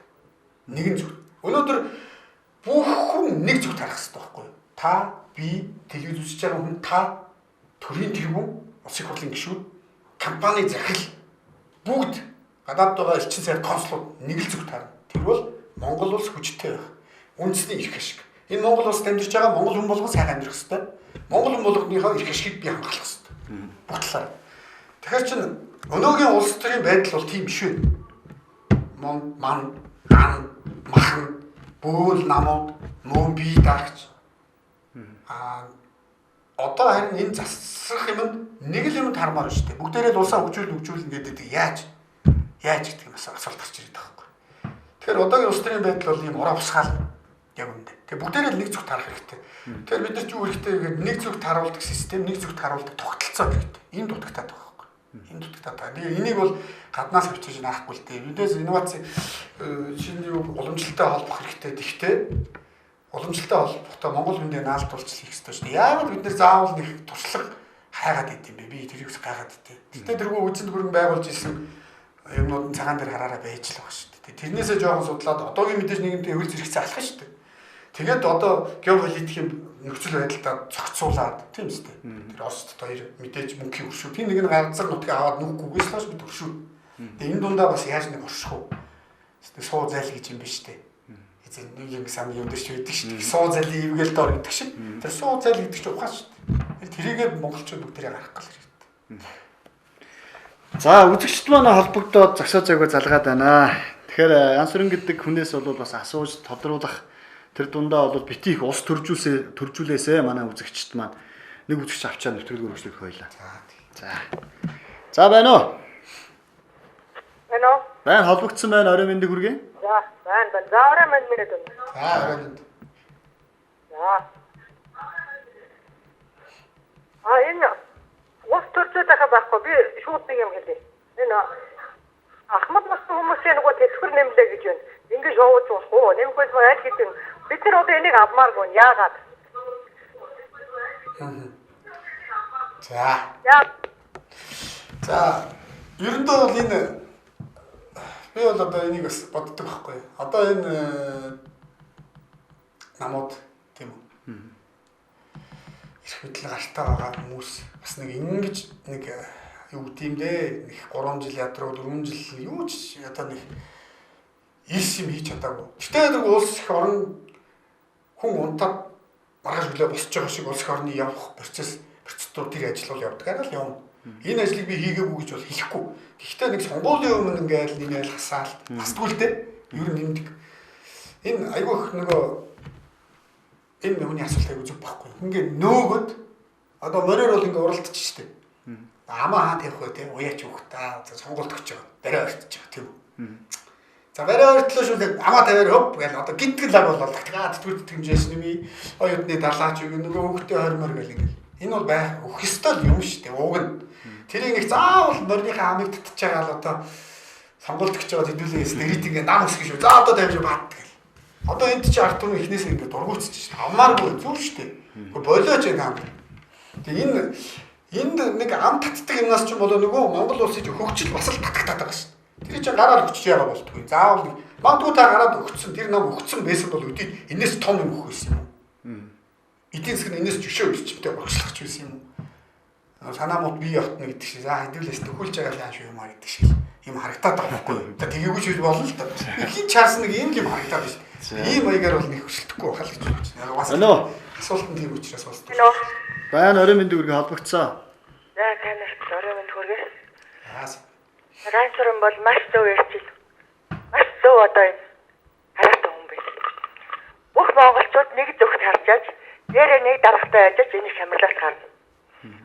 Нэгэн зүгт. Өнөөдөр бүх хүн нэг зүгт харах хэрэгтэй байхгүй. Та, би, телевиз үзэж байгаа хүн, та, төрийн тэргүүн, улсын хурлын гишүүд, компани захирал бүгд гадаад байгаа элчин сайд консулууд нэг л зүгт харна. Тэр бол Монгол улс хүчтэй байх. Үндэсний эрх ашиг. Энэ Монгол улсад амьдарч байгаа монгол хүн болгон сайхан амьдрах хэрэгтэй. Монгол хүн болгоныхоо эрх ашигыг би хамгаалах хэрэгтэй. Бүх талаар. Тэгэхээр чин өнөөгийн улс төрийн байдал бол тийм биш үү? Мон, ман, ан, махан, бөөл намууд, мөн бие даагч. Аа одоо харин энэ засах юмд нэг л юмд хармаар шүү дээ. Бүгдээрээ л улсаа хөгжүүлнэ гэдэг яаж гэдэг юм асуулт гарч ирээд байгаа байхгүй. Тэгэхээр одоогийн улс төрийн байдал бол ийм ураа бусгаал яг үндэ. Тэгээ бүгдээрээ л нэг зүгт харах хэрэгтэй. Тэгэхээр бид нар ч юу хэрэгтэй гэхээр нэг зүгт харуулдаг систем, нэг зүгт харуулдаг тогтолцоо хэрэгтэй. Энэ дутагтаад байгаа байхгүй. Энэ дутагтаад байгаа. Тэгээ энийг бол гаднаас авчирч наахгүй л дээ. Мэдээс инновац шинэ юу уламжлалтай холбох хэрэгтэй. Тэгтээ уламжлалтай холбохдоо Монгол хүндээ наалтуулж хийх хэрэгтэй шүү дээ. Яагаад бид нэр заавал нэг туршлага хайгаад идэм бэ? Би тэрийг гайхаад идэв. Тэгтээ тэргүй үзэнд хөрөнгө байгуулж исэн юмнууд нь цагаан дээр хараараа байж л байгаа шүү дээ. Тэрнээсээ жоохон судлаад одоогийн мэдээж нийгэмтэй хөл зэрэгцээ алах шүү дээ. Тэгээд одоо геополитикийн нөхцөл байдалтай зохицуулаад тийм үстэй. Тэр Оросд хоёр мэдээж мөнхийн өршөө. Тийм нэг нь газар нутгийг аваад нүхгүйгээс л бид өршөө. Тэгээд энэ дундаа бас яаж нэг орших вэ? Суу зайл гэж юм биш үү? Нэг юм сан юм дэш байдаг шүү дээ. Суу зайлын ивгэл дор гэдэг шиг. Тэр суу зайл гэдэг чинь ухаан шүү дээ. Тэрийгээ монголчууд бүгдээрээ гаргах гал хэрэгтэй. За үзэгчд маань холбогдоод зогсоо зайгаа залгаад байна. Тэгэхээр Янсүрэн гэдэг хүнээс бол бас асууж тодруулах тэр дундаа бол бити их ус төржүүлээсэ манай үзэгчд маань нэг үзэгч авчаа нэвтрүүлгээр өргөжлөх хоёлаа. За. За байна уу? Байна уу? Байна холбогдсон байна. Орой мэндийг хүргэе. За, байна байна. За орой мэнд минь байна. За орой мэнд. За. А энэ ус төржүүлэхэ байхгүй. Би шууд нэг юм хэлье. Энэ Ахмад насны хүмүүсийн нөгөө тэтгэвэр нэмлээ гэж байна. Ингэж явуулж болох уу? Нэмэх байсан аль хэдийн бид нар одоо энийг авмааргүй. Яагаад? За. За, ерөндөө бол энэ би бол одоо энийг бас боддог байхгүй. Одоо энэ намууд тийм үү? Эрх мэдэл гартаа байгаа хүмүүс бас нэг ингэж нэг юу гэдэг юм дээ. Нэг 3 жил ядруу 4 жил юу ч одоо нэг илс юм хийж чадаагүй. Гэтэ нэг улс их орон хүн унтаад маргааш өглөө босч байгаа шиг улс их орны явах процесс процедур тэр ажил бол явдаг. Арай л явна. Энэ ажлыг би хийгээгүй гэж бол хэлэхгүй. Гэхдээ нэг сонгуулийн өмнө ингээл нэмэл хасаал хасдгүй л дээ. Ер нь нэмдэг. Энэ айгүй их нөгөө энэ хүний асуулт айгүй зөв байхгүй. Ингээ нөөгöd одоо мориор бол ингээ уралдчих штеп. Амаа хаа тавих вэ те? Уяач өгөх та. Сонгуульд өгч байгаа. Барай ойртож байгаа тийм үү? За барай ойртлоо шүү дээ. Амаа тавиар хөп гэл одоо гинтгэл лаг болол. Аа тэтгэвэр тэтгэмжээс нэмий. Оюутны далаач үг нөгөө хүүхдээ хормор гэл ингээл. Энэ бол байх өгөх ёстой юм шүү дээ. Уг нь. Тэрийг нэг заавал мориныхаа амыг татж байгаа л одоо сонгуульд өгч байгаа хэдүүлээ стерит ингээ нам өсгөн шүү. За одоо тавьж бат гэл. Одоо энд чи ард түмэн эхнээс ингээ дургуутчих шүү дээ. Аммааргүй зүв шүү дээ. Болооч энэ ам. Тэгээ энэ энд нэг ам татдаг юмнаас ч юм болоо нөгөө Монгол улсын хөгжил бас л татагтаад байгаа шүү дээ. Тэр чинь гараад өгч яага болтгүй. Заавал нэг магадгүй та гараад өгцөн тэр нам өгцөн байсан бол өдөрт энэс том юм өгөх байсан юм уу? Эдийн засаг нь энэс жишээ эрчимтэй урагшлах ч байсан юм уу? Санаа мод бие явтна гэдэг шиг. За хэдүүлээс төхүүлж байгаа л ааш юм аа гэдэг шиг юм харагдаад байгаа байхгүй юу? За тэгээгүй ч болно л та. Хин чаарсан нэг юм юм харагдаад байна шүү. Ийм маягаар бол нэг хөшөлдөхгүй байхал гэж бодож байна. Алло. Асуулт нь тийм учраас болсон. Байна оройн мэнд хүргэе холбогдсон. За та нарт оройн мэнд хүргэе. Аа. Ганцран бол маш зөв ярьж байна. Маш зөв одоо юм хараатай хүн байл. Бүх монголчууд нэг зөвхт харж нэрээ нэг даргатай ажиллаж энэ шамарлалт гарна.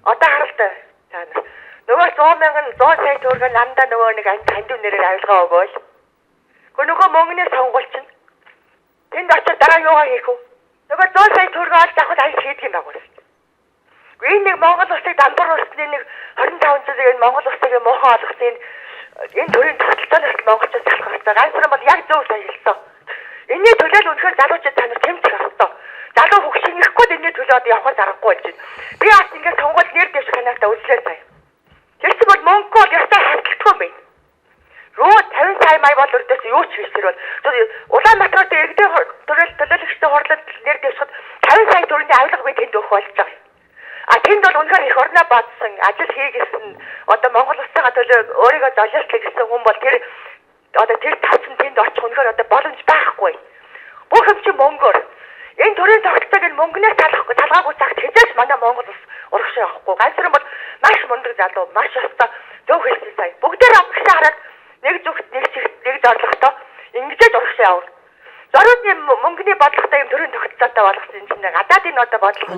Одоо харалтай та нар. Нөгөө 100 мянган 100 сая төгрөг намдаа нөгөө нэг хандив нэрээр авилгаа өгөөл. Гэхдээ нөгөө мөнгөний сонгуул чинь тэнд очиж дараа юугаа хийх вэ? Нөгөө 100 сая төгрөг олж авах аяг хийдэг юм байгуул. Энэ нэг Монгол улсыг дампуур улсны нэг 25 жилийн энэ Монгол улсыг муухай олгосон энэ төрийн тогтолцооноос монголчууд салах хэрэгтэй. Ганцхан бол яг зөв сайн хэлсэн. Энэний төлөө л үнэхээр залуучууд та нар тэмцэх ёстой. Залуу хөгшин ирэхгүй л энэний төлөө одоо явахаар аргагүй болж байна. Би бас ингээд сонгуул нэр дэвших ханаалтаа үзлээ сая. Тэр чинь бол мөнгөгүй бол ёстой хавталтгүй юм байна. Рүү 50 сая мая бол өрдөөс юу ч хийсэр бол Улаанбаатарт иргэдийн төлөөлөгчдийн хурланд нэр дэвшихэд 50 сая төгрөгийн авилга би тэнд өгөх болж байгаа юм. А тэнд бол үнэхээр их орноо бодсон, ажил хийгээсэн, одоо Монгол улсынхаа төлөө өөрийгөө золиослоо гэсэн хүн бол тэр одоо тэр тавцан тэнд очих үнэхээр одоо боломж байхгүй. Бүх юм чинь мөнгөөр. Энэ төрийн тогтолцоог энэ мөнгөнөөс салахгүй, салгаагүй цагт хязгаарч манай Монгол улс урагшаа явахгүй. Ганцхан бол маш мундаг залуу, маш ёстой зөв хэлсэн сая. Бүгдээр авгасаа хараад нэг зүгт, нэг чигт, нэг зорилготой ингэж урагшаа явна. Зориудны мөнгөний бодлоготой юм төрийн тогтолцоотой болгосон юм чинь гадаадын одоо бодлого.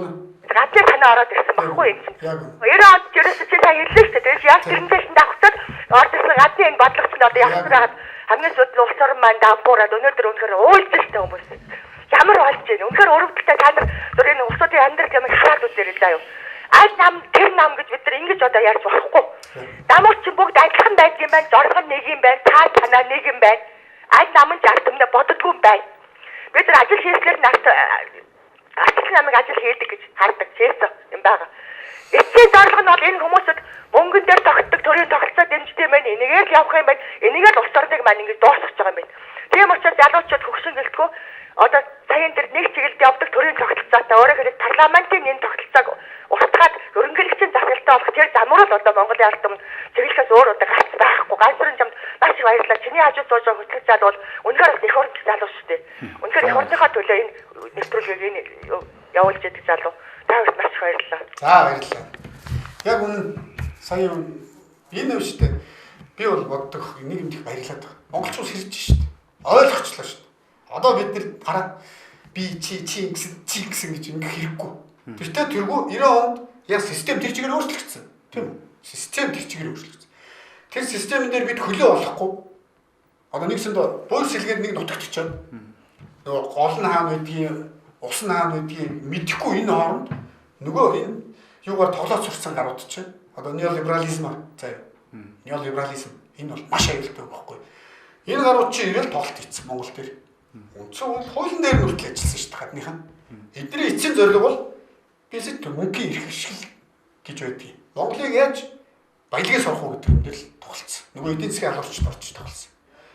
Гадны санаа ороод ирсэн баггүй юм чинь. 90 онд ерөөсөө чи сая хэллээ шүү дээ. Тэгээд яг тэрнээс нь давхцаад орж ирсэн гадны энэ бодлого чинь одоо явах байгаад хамгийн сүүлд нь улс орон маань дампуураад өнөөдөр үнэхээр уйлж штэ хүмүүс. Ямар болж байна? Үнэхээр өрөвдөлтэй та нар зүр энэ улсуудын амьдрал юм хараад үзээрэй заа юу. Аль нам тэр нам гэж бид нар ингэж одоо ярьж болохгүй. Намууд чинь бүгд адилхан байдаг юм байна. Зорилго нь нэг юм байна. Цаа танаа нэг юм байна. Аль нам нь жарт өмнө боддгоо юм байна. Бид нар ажил хийслээр нарт ажил намайг ажил хийдэг гэж хардаг чээсэн юм байгаа. Эцсийн зорилго нь бол энэ хүмүүсд мөнгөн дээр тогтдог төрийн тогтолцоо дэмждэг юм байна. Энийгээр л явах юм байна. Энийгээр л улс орныг маань ингэж дуусгах байгаа юм байна. Тийм учраас залуучууд хөгшин гэлтгүү одоо саяын тэр нэг чиглэлд явдаг төрийн тогтолцоотой өөрөөр хэлбэл парламентын энэ тогтолцоог устгаад ерөнхийлөгчийн засаглалтай болох тэр замруу л одоо Монголын ард түмэн чиглэхээс өөр одоо гац байхгүй. Ганцхан чамд маш их баярлалаа. Чиний хажууд сууж байгаа хөтлөх зал бол үнэхээр бас эх орны залуу шүү дээ. Үнэхээр эх орныхоо төлөө энэ нэвтрүүлгийг энэ явуулж идэг залуу. Та хоёрт маш их баярлалаа. За баярлалаа. Яг үнэн сая энэ юм шүү дээ. Би бол боддог нэг юм их баярлаад байгаа. Монголчууд хэрж шүү дээ. Ойлгочлоо шүү дээ. Одоо бид нэр гараа би чи чи гэсэн чи гэсэн гэж ингэх хэрэггүй. Тэртээ тэргүй 90 онд яг систем тэр чигээр өөрчлөгдсөн. Тийм үү? Систем тэр чигээр өөрчлөгдсөн. Тэр системэн дээр бид хөлөө олохгүй. Одоо нэгсэнд буур сэлгээд нэг нутагт очиод нөгөө гол нь хаана байдгийг, ус нь хаана байдгийг мэдэхгүй энэ хооронд нөгөө энэ юугаар тоглоод сурсан гарууд чинь одоо неолиберализм заяа. Неолиберализм энэ бол маш аюултай байхгүй. Энэ гарууд чинь ирэл тоглолт хийсэн Монгол дээр. Үндсэн бол хуулийн дээр нь хүртэл ажилласан шүү дээ гадныхан. Эдний эцсийн зорилго бол бисэд мөнгөний эрх ашиг гэж байдгийг. Монголыг яаж баялагийг сурах уу гэдэг юм дээр л тоглолцсон. Нөгөө эдийн засгийн алуурчд орж тоглолцсон.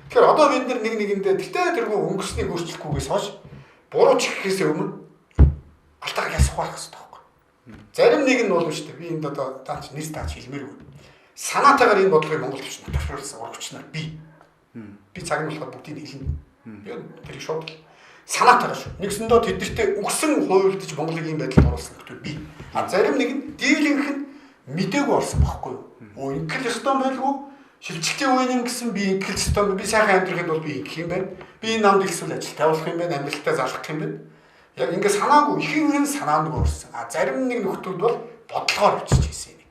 Тэгэхээр одоо бид нэг нэгэндээ тэртээ тэргүй өнгөрснийг өөрчлөхгүйгээс хойш буруу чиххээс өмнө алтайг ясах байх хэрэгтэй байхгүй. Зарим нэг нь бол шүү дээ. Би энд одоо таач нэр таач хэлмээргүй. Санаатайгаар энэ бодлогыг Монгол төвчнө төвшүүлсэн урагчнаар би. Би цаг нь болохоор бүгдийг хэлнэ. Би тэрийг шууд санаатайгаар шүү. Нэгсэндээ тэднэртэй үгсэн хуйлдаж Монголыг ийм байдалд оруулсан нөхдөд би. А зарим нэг нь дийлэнх нь мдээгүй орсон байхгүй юу? Өө ингээл ёстой байлгүй. Шилжилтийн үеийн юм гэсэн би ингээл ёстой. Би сайхан амьдрахын тулд би ингэх юм байна. Би энэ намд ихсвэл ажилтай болох юм байна. Амьдралтаа залах юм байна. Яг ингээ санаагүй ихэнх нь санаангүй өрсөн. А зарим нэг нөхдүүд бол бодлогоор өчөж хийсэн нэг.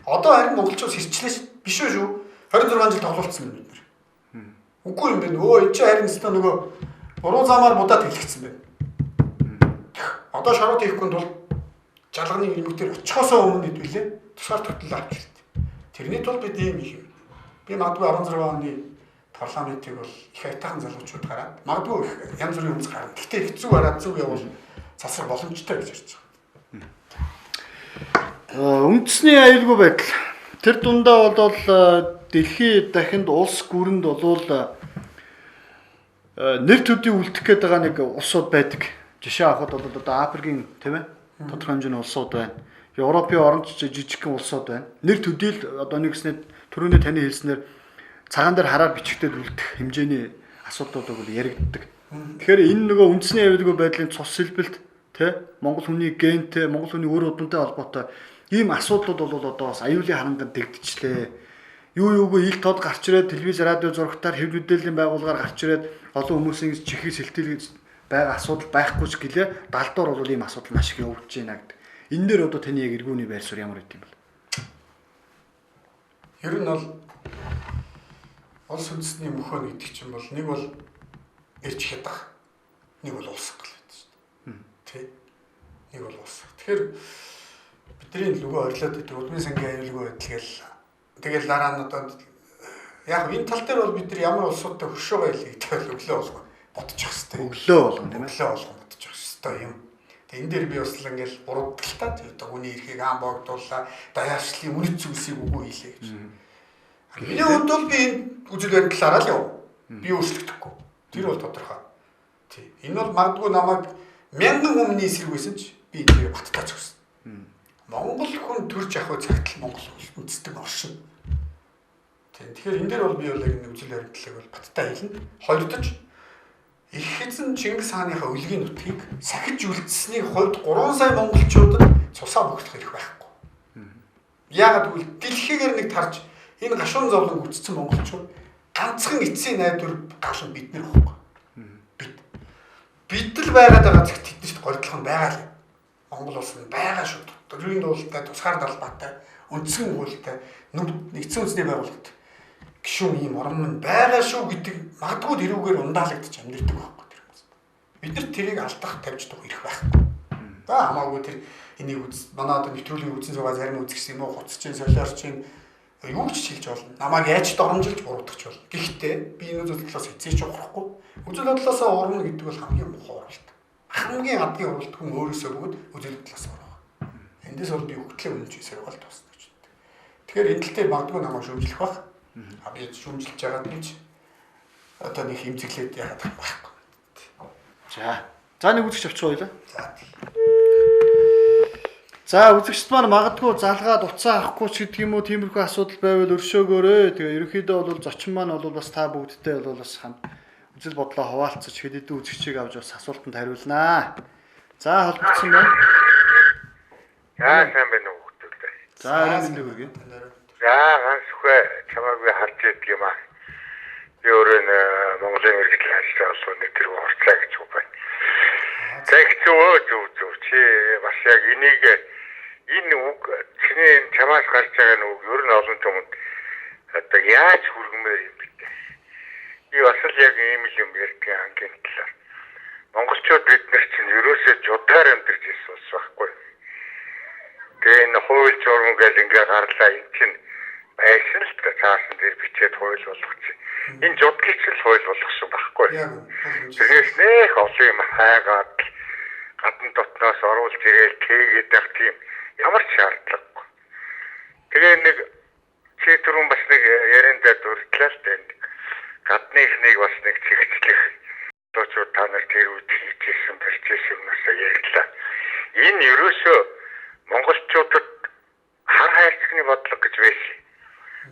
Одоо харин монголчууд сэрчлээ биш үү шүү. 26 жил тоглолцсон юм бид нар. Үгүй юм байна. Өө энэ чинь харин өстө нөгөө буруу замаар будаад хэлчихсэн байна. Одоо шороо хийхгүй тул жалганы ирмэг дээр очихосоо өмнө хэдвүлээ тусгаар тогтнол авч ирд. Тэрний тулд бид ийм их юм. Би магадгүй 16 оны парламентыг бол их аятайхан залуучууд гараад магадгүй их янз бүрийн хүмүүс гарна. Гэхдээ их зүг гараад зүг явбал засах боломжтой гэж ярьж байгаа. Үндэсний аюулгүй байдал. Тэр дундаа бол дэлхий дахинд улс гүрэнд бол нэр төдий үлдэх гээд байгаа нэг улсууд байдаг. Жишээ авахад бол одоо Африкийн тийм тодорхой хэмжээний улсууд байна. Европын оронд жижигхэн улсууд байна. Нэр төдий л одоо нэгснээ түрүүний таны хэлснээр цагаан дээр хараар бичигдээд үлдэх хэмжээний асуудлууд бол яригддаг. Тэгэхээр энэ нөгөө үндэсний аюулгүй байдлын цус сэлбэлт тий Монгол хүний гентэй, Монгол хүний үр удамтай холбоотой ийм асуудлууд бол одоо бас аюулын харанганд дэгдчихлээ. Юу юугүй ил тод гарч ирээд телевиз, радио зурагтаар хэв мэдээллийн байгууллагаар гарч ирээд олон хүмүүсийн чихийг сэлтэлж байгаа асуудал байхгүй ч гэлээ далдуур бол ийм асуудал маш их явагдаж байна гэдэг. Энэ дээр одоо таны яг эргүүний байр суурь ямар байт юм бэ? Ер нь бол улс үндэсний мөхөн гэдэг чинь бол нэг бол эрч хядах, нэг бол уусгах л байдаг шүү дээ. Тэ? Нэг бол уусгах. Тэгэхээр бидний нөгөө орилоод байдаг удмын сангийн аюулгүй байдал гээл тэгэл дараа нь одоо яг энэ тал дээр бол бид нар ямар улсуудтай хөршөө байл гэдэг бол өглөө болгон бодчих хэвээр. Өглөө болгон тийм ээ. Өглөө болгон бодчих хэвээр юм. Тэг энэ дээр би бас л ингээл бурууддаг л та. Одоо хүний эрхийг аан богдууллаа. Даяаршлын үнэт зүйлсийг үгүй хийлээ гэж. Миний хувьд бол би энэ үзэл баримтлалаараа л яв. Би өөрчлөгдөхгүй. Тэр бол тодорхой. Тий. Энэ бол магадгүй намайг мянган өмнө эсрэг байсан ч би энэ дээр баттай зогсно. Монгол хүн төрж авах цагт л Монгол үндэстэн оршино. Тий. Тэгэхээр энэ дээр бол би бол яг энэ үзэл баримтлалыг бол баттай хэлнэ. Хоёрдож их эзэн Чингис хааныхаа өлгийн нутгийг сахиж үлдсэний хувьд 3 сая монголчуудад цусаа богдох эрх байхгүй. Яагаад гэвэл дэлхийгээр нэг тарж энэ гашуун зовлон үтцсэн монголчууд ганцхан эцсийн найдвар гал нь бид нар байхгүй. Бид. Бид л байгаад байгаа цагт тэднэрт горилдох нь байгаа л. Монгол улс нь байгаа шүү. Төрийн дуулалтай, тусгаар далбаатай, үндсэн хуультай, нэгдсэн үндэсний байгууллагт гишүүн ийм орон минь байгаа шүү гэдэг магадгүй тэрүүгээр ундаалагдчих амьдэрдэг байхгүй тэр хүмүүс. Бид нар тэрийг алдах тавьж дах эрх байхгүй. За хамаагүй тэр энийг үз манай одоо нэвтрүүлгийг үзэн суугаа зарим үзэгч юм уу хуцч чинь солиорч чинь юу ч хэлж болно. Намайг яаж доромжилж буруутгах болно. Гэхдээ би энэ үзэл бодлоос эцээч ухрахгүй. Үзэл бодлосоо урна гэдэг бол хамгийн муухай уралт. Хамгийн адгийн уралт хүн өөрөөсөө бөгөөд үзэл бодлоос урах. Эндээс бол би өгтлээ үнэнч сэргэл дуусна гэж боддог. Тэгэхээр энэ тал дээр магадгүй намайг шүүмжлэх бах. А би шүүмжилж байгаад нь ч одоо нэг хэмзэглээд яагаад байхгүй. За. За нэг үзэгч авчих хоёлаа. За. За үзэгчд маань магадгүй залгаад уцаа авахгүй ч гэдэг юм уу тиймэрхүү асуудал байвал өршөөгөөрэй. Тэгээ ерөнхийдөө бол зочин маань бол бас та бүгдтэй бол бас хамт үзэл бодлоо хуваалцаж хэд хэдэн үзэгчийг авч бас асуултанд хариулнаа. За холбогдсон байна. За сайн байна уу хүмүүстээ. За оройн мэндийг хүргэе. За ганц үхэ чамайг би харж идэг юм аа. Би өөрөө Монголын иргэдийн ажиллаж байгаа нэг тэргүй хурцлаа гэж үг байна. За их зөв зөв чи бас яг энийг энэ үг чиний энэ чамаас гарч байгаа нэг үг ер нь олон түмэнд одоо яаж хүргэмээр юм бэ? Би бас л яг ийм л юм ярьдаг ангийн талаар. Монголчууд бид нар чинь ерөөсөө жудгаар амьдарч ирсэн улс байхгүй. Тэгээ энэ хууль журам гэж ингээ гарлаа энэ чинь байсан л та цаасан дээр бичээд хууль болгочих. Энэ жудгийг ч л хууль болгосон байхгүй. Тэрнээс нэх олон юм хайгаад гадна дотноос оруулж ирээл тээгээд байх тийм ямар ч шаардлагагүй. Тэгээ нэг чи түрүүн бас нэг яриандаа дурдлаа л дээ. Гадныхныг бас нэг чигтлэх залуучууд та нар тэр үед хийжсэн барьж ирсэн юмсаа ярьлаа. Энэ ерөөсөө монголчуудад хар хайрцагны бодлого гэж байсан.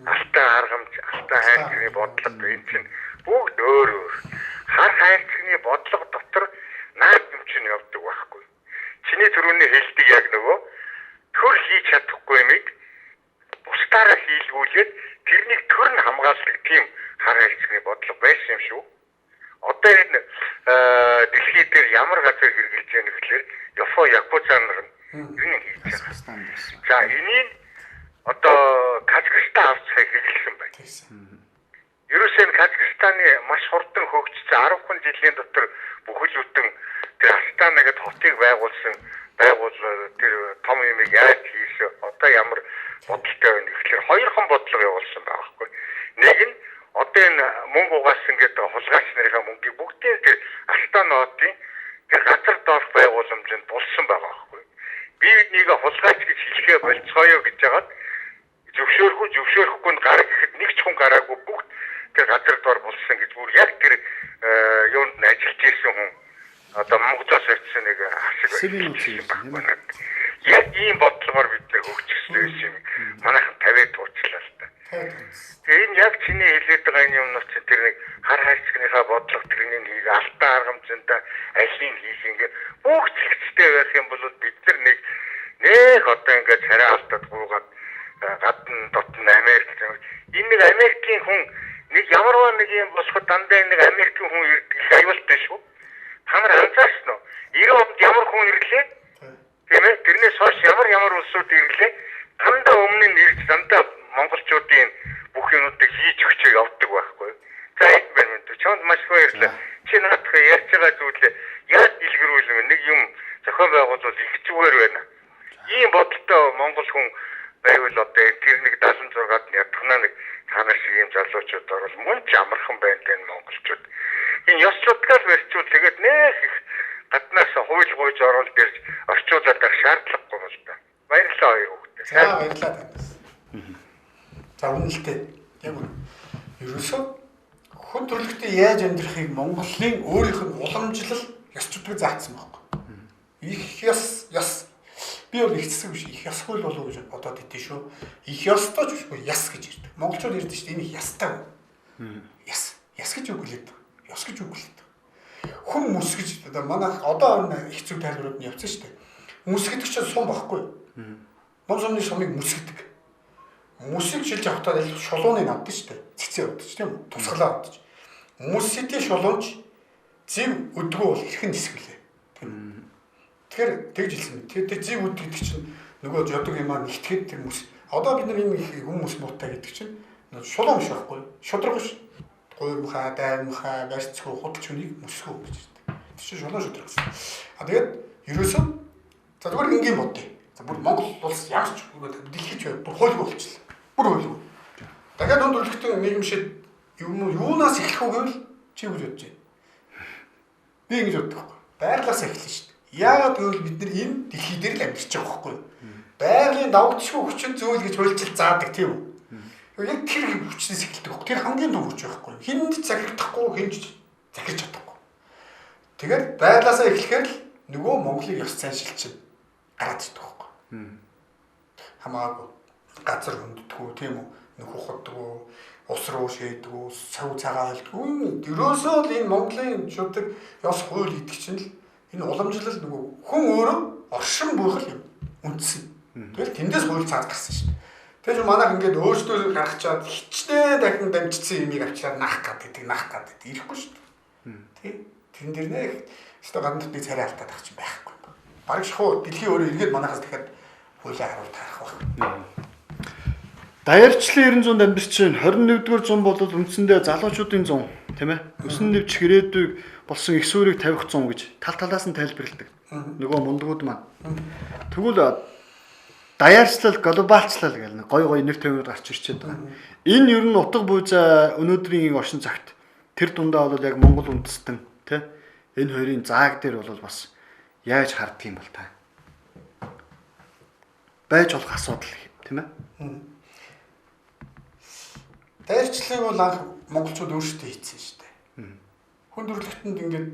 Алтан аргамж, алтан хайрцагны бодлого энэ чинь бүгд өөр өөр. Хар хайрцагны бодлого дотор наад юм чинь явдаг байхгүй. Чиний түрүүний хэлдэг яг нөгөө төр хийж чадахгүй юмыг бусдаараа хийлгүүлэх бодлого байсан юм шүү. Одоо энэ дэлхий дээр ямар газар хэрэгжилж байгаа гэхлээр Япон Якуза нар нь хийж байгаа. За энийг одоо Казахстан авч хэрэглэсэн байна. Ерөөсөө энэ Казахстаны маш хурдан хөгжсөн 10 жилийн дотор бүхэл бүтэн тэр Астана гэдэг хотыг байгуулсан тэр том юмыг яаж хийсэн одоо ямар бодолтой байна гэхлээр хоёрхан бодлого явуулсан байгаа байхгүй. Нэг нь одоо энэ мөнгө угаасан гэдэг хулгайч нарынхаа мөнгийг бүгдийг тэр Астана хотын тэр газар доорх байгууламжинд булсан байгаа байхгүй. Би биднийг хулгайч гэж хэлэхээ болцгоё гэж жагаад зөвшөөрөхгүй нь гар гэхэд нэг ч хүн гараагүй бүгд тэр газар доор булсан гэж бүр яг тэр юунд нь ажиллаж ирсэн хүн одоо Монголоос очсон нэг хасаг байна. Яг ийм бодлогоор бид нэр хөгжих байсан юм. Манайхан 50-д туучлаа л та. Тэгээ энэ яг чиний хэлээд байгаа энэ юмнууд чинь тэр нэг хар хайрцагныхаа бодлого тэрнийг хийх алтан аргамжиндаа алийг хийх ингээд бүх зэгцтэй байх юм бол бид нар нэг одоо ингээд царай алдаад гуугаад гадна дотн Америк энэ нэг Америкийн хүн нэг ямарваа нэг юм босоход дандаа нэг Америкийн хүн ирдэг их аюултай шүү. Та нар анзаарсан уу? 90 онд ямар хүн ирлээ? Тийм ээ. Тэрнээс хойш ямар улсууд ирлээ? Дандаа өмнө нь ирж дандаа монголчуудын бүх юмнуудыг хийж өгчөө явдаг байхгүй. За энэ байна мэд. Чамд маш их баярлалаа. Чи наадах ярьж байгаа зүйлээ яаж дэлгэрүүлмэ? Нэг юм зохион байгуулвал их зүгээр байна. Ийм бодолтой монгол хүн байвал одоо тэр нэг 76-ад нь ядахнаа нэг та нар шиг ийм залуучууд орвол мөн ч амархан байна энэ монголчууд. Энэ ёс чудгаар барьчвал тэгээд нэх их гаднаас хууль гуйж орвол дэрж орчуулаад байх шаардлагагүй юм л да. Баярлалаа хоёр хүүхдээ. За баярлалаа танаас. За үнэлтэй. Яг үнэ. Ерөөсөө хүн төрөлхтөө яаж амьдрахыг Монголын өөрийнх нь уламжлал ёс чудгийг заасан байхгүй. Их ёс би бол их цэцэг биш их ёсгүй л болов гэж бодоод идэв шүү. Их ёстой ч бишгүй яс гэж ирдэг. Монголчууд ирдэг шүү дээ. Энэ их ястай. Яс. Яс гэж үг хэлээд. Ёс гэж үг хэлээд. Хүн мүс гэж одоо манай одоо их зүг тайлбарууд нь явцсан шүү дээ. Мүс гэдэг чинь сум байхгүй. Ном сумны сумыг мүс гэдэг. Мүсийг шилж авахтаа л шулууны наддаг шүү дээ. Цэцээ явдаг ч тийм үү? Тусгалаа авдаг. Мүсийн шулуунч зэв өдгөө бол хэрхэн нисгэлээ. Тийм үү? Тэгэхээр тэгж хэлсэн мэт. Тэгэхээр зэв өд гэдэг чинь нөгөө жодог юмаа нэгтгэхэд тэр мүс. Одоо бид нар энэ хүмүүс муутай гэдэг чинь шулуун биш байхгүй. Шудраг биш. Гуймхаа, даймхаа, барьцгүй, худалч хүнийг мүсгөө гэж хэлдэг. Тэр чинь шулуун шудраг гэсэн. А тэгээд ерөөсөө за зүгээр энгийн бодъё. За бүр Монгол улс ямар ч дэлхийч бай. Бүр хуйлгүй болчихлоо. Бүр хуйлгүй. Дахиад хүн төрөлхтөн нийгэмшид юм юунаас эхлэх үү гэвэл чи юу гэж бодож байна? Би ингэж боддог байхгүй. Байглаас эхэлнэ шүү дээ. Яагаад гэвэл бид нар энэ дэлхий дээр л амьдарч байгаа байхгүй юу? Байгалийн давагдшгүй хүчин зүйл гэж хуульчил заадаг тийм үү? Яг тэр хүчнээс эхэлдэг байхгүй. Тэр хамгийн том хүч байхгүй. Хүнд ч захирагдахгүй, хүнд ч захирч чадахгүй. Тэгээд байглаасаа эхлэхээр л нөгөө Монголын ёс заншил чинь гараад ирдэг байхгүй. Хамаагүй газар хүнддэггүй тийм үү? Нөх ухаддаггүй, ус руу шийдэггүй, сав цагаан хэлдэггүй. Ерөөсөө л энэ Монголын шудаг ёс хууль гэдэг чинь л энэ уламжлал нөгөө хүн өөрөө оршин буйхал юм үндсэн. Тэгэл тэндээс хууль цаад гарсан шүү дээ. Тэгэхээр манайх ингээд өөрсдөө гаргачаад хичнээн дахин дамжчихсан юмыг авчираад наах гэдэг ирэхгүй шүү дээ. Тий. Тэрэн дээр нэх өстой гадна дотны царай алдаад ах чинь байхгүй. Бараг шахуу дэлхийн өөрөө эргээд манайхаас дахиад хуулиа харуул таарах байх. Даяарчлалын 900-д амьдарч байна. 21-р зун бол үндсэндээ залуучуудын зун, тийм ээ. Өсөн нэвчих ирээдүйг болсон их суурийг тавих зун гэж тал талаас нь тайлбарладаг. Нөгөө мундгууд маань. Тэгвэл даяарчлал, глобалчлал гэл нэг гой гой нэр томьёод гарч ирчээд байгаа. Энэ ер нь утга буйзаа өнөөдрийн оршин цагт тэр дундаа бол яг Монгол үндэстэн, тий? Энэ хоёрын зааг дээр бол бас яаж харддаг юм бол та? Байж болох асуудал, тийм ээ? Дайрчлалыг бол анх монголчууд өөрсдөө хийсэн шүү дээ. Хүн төрөлхтөнд ингээд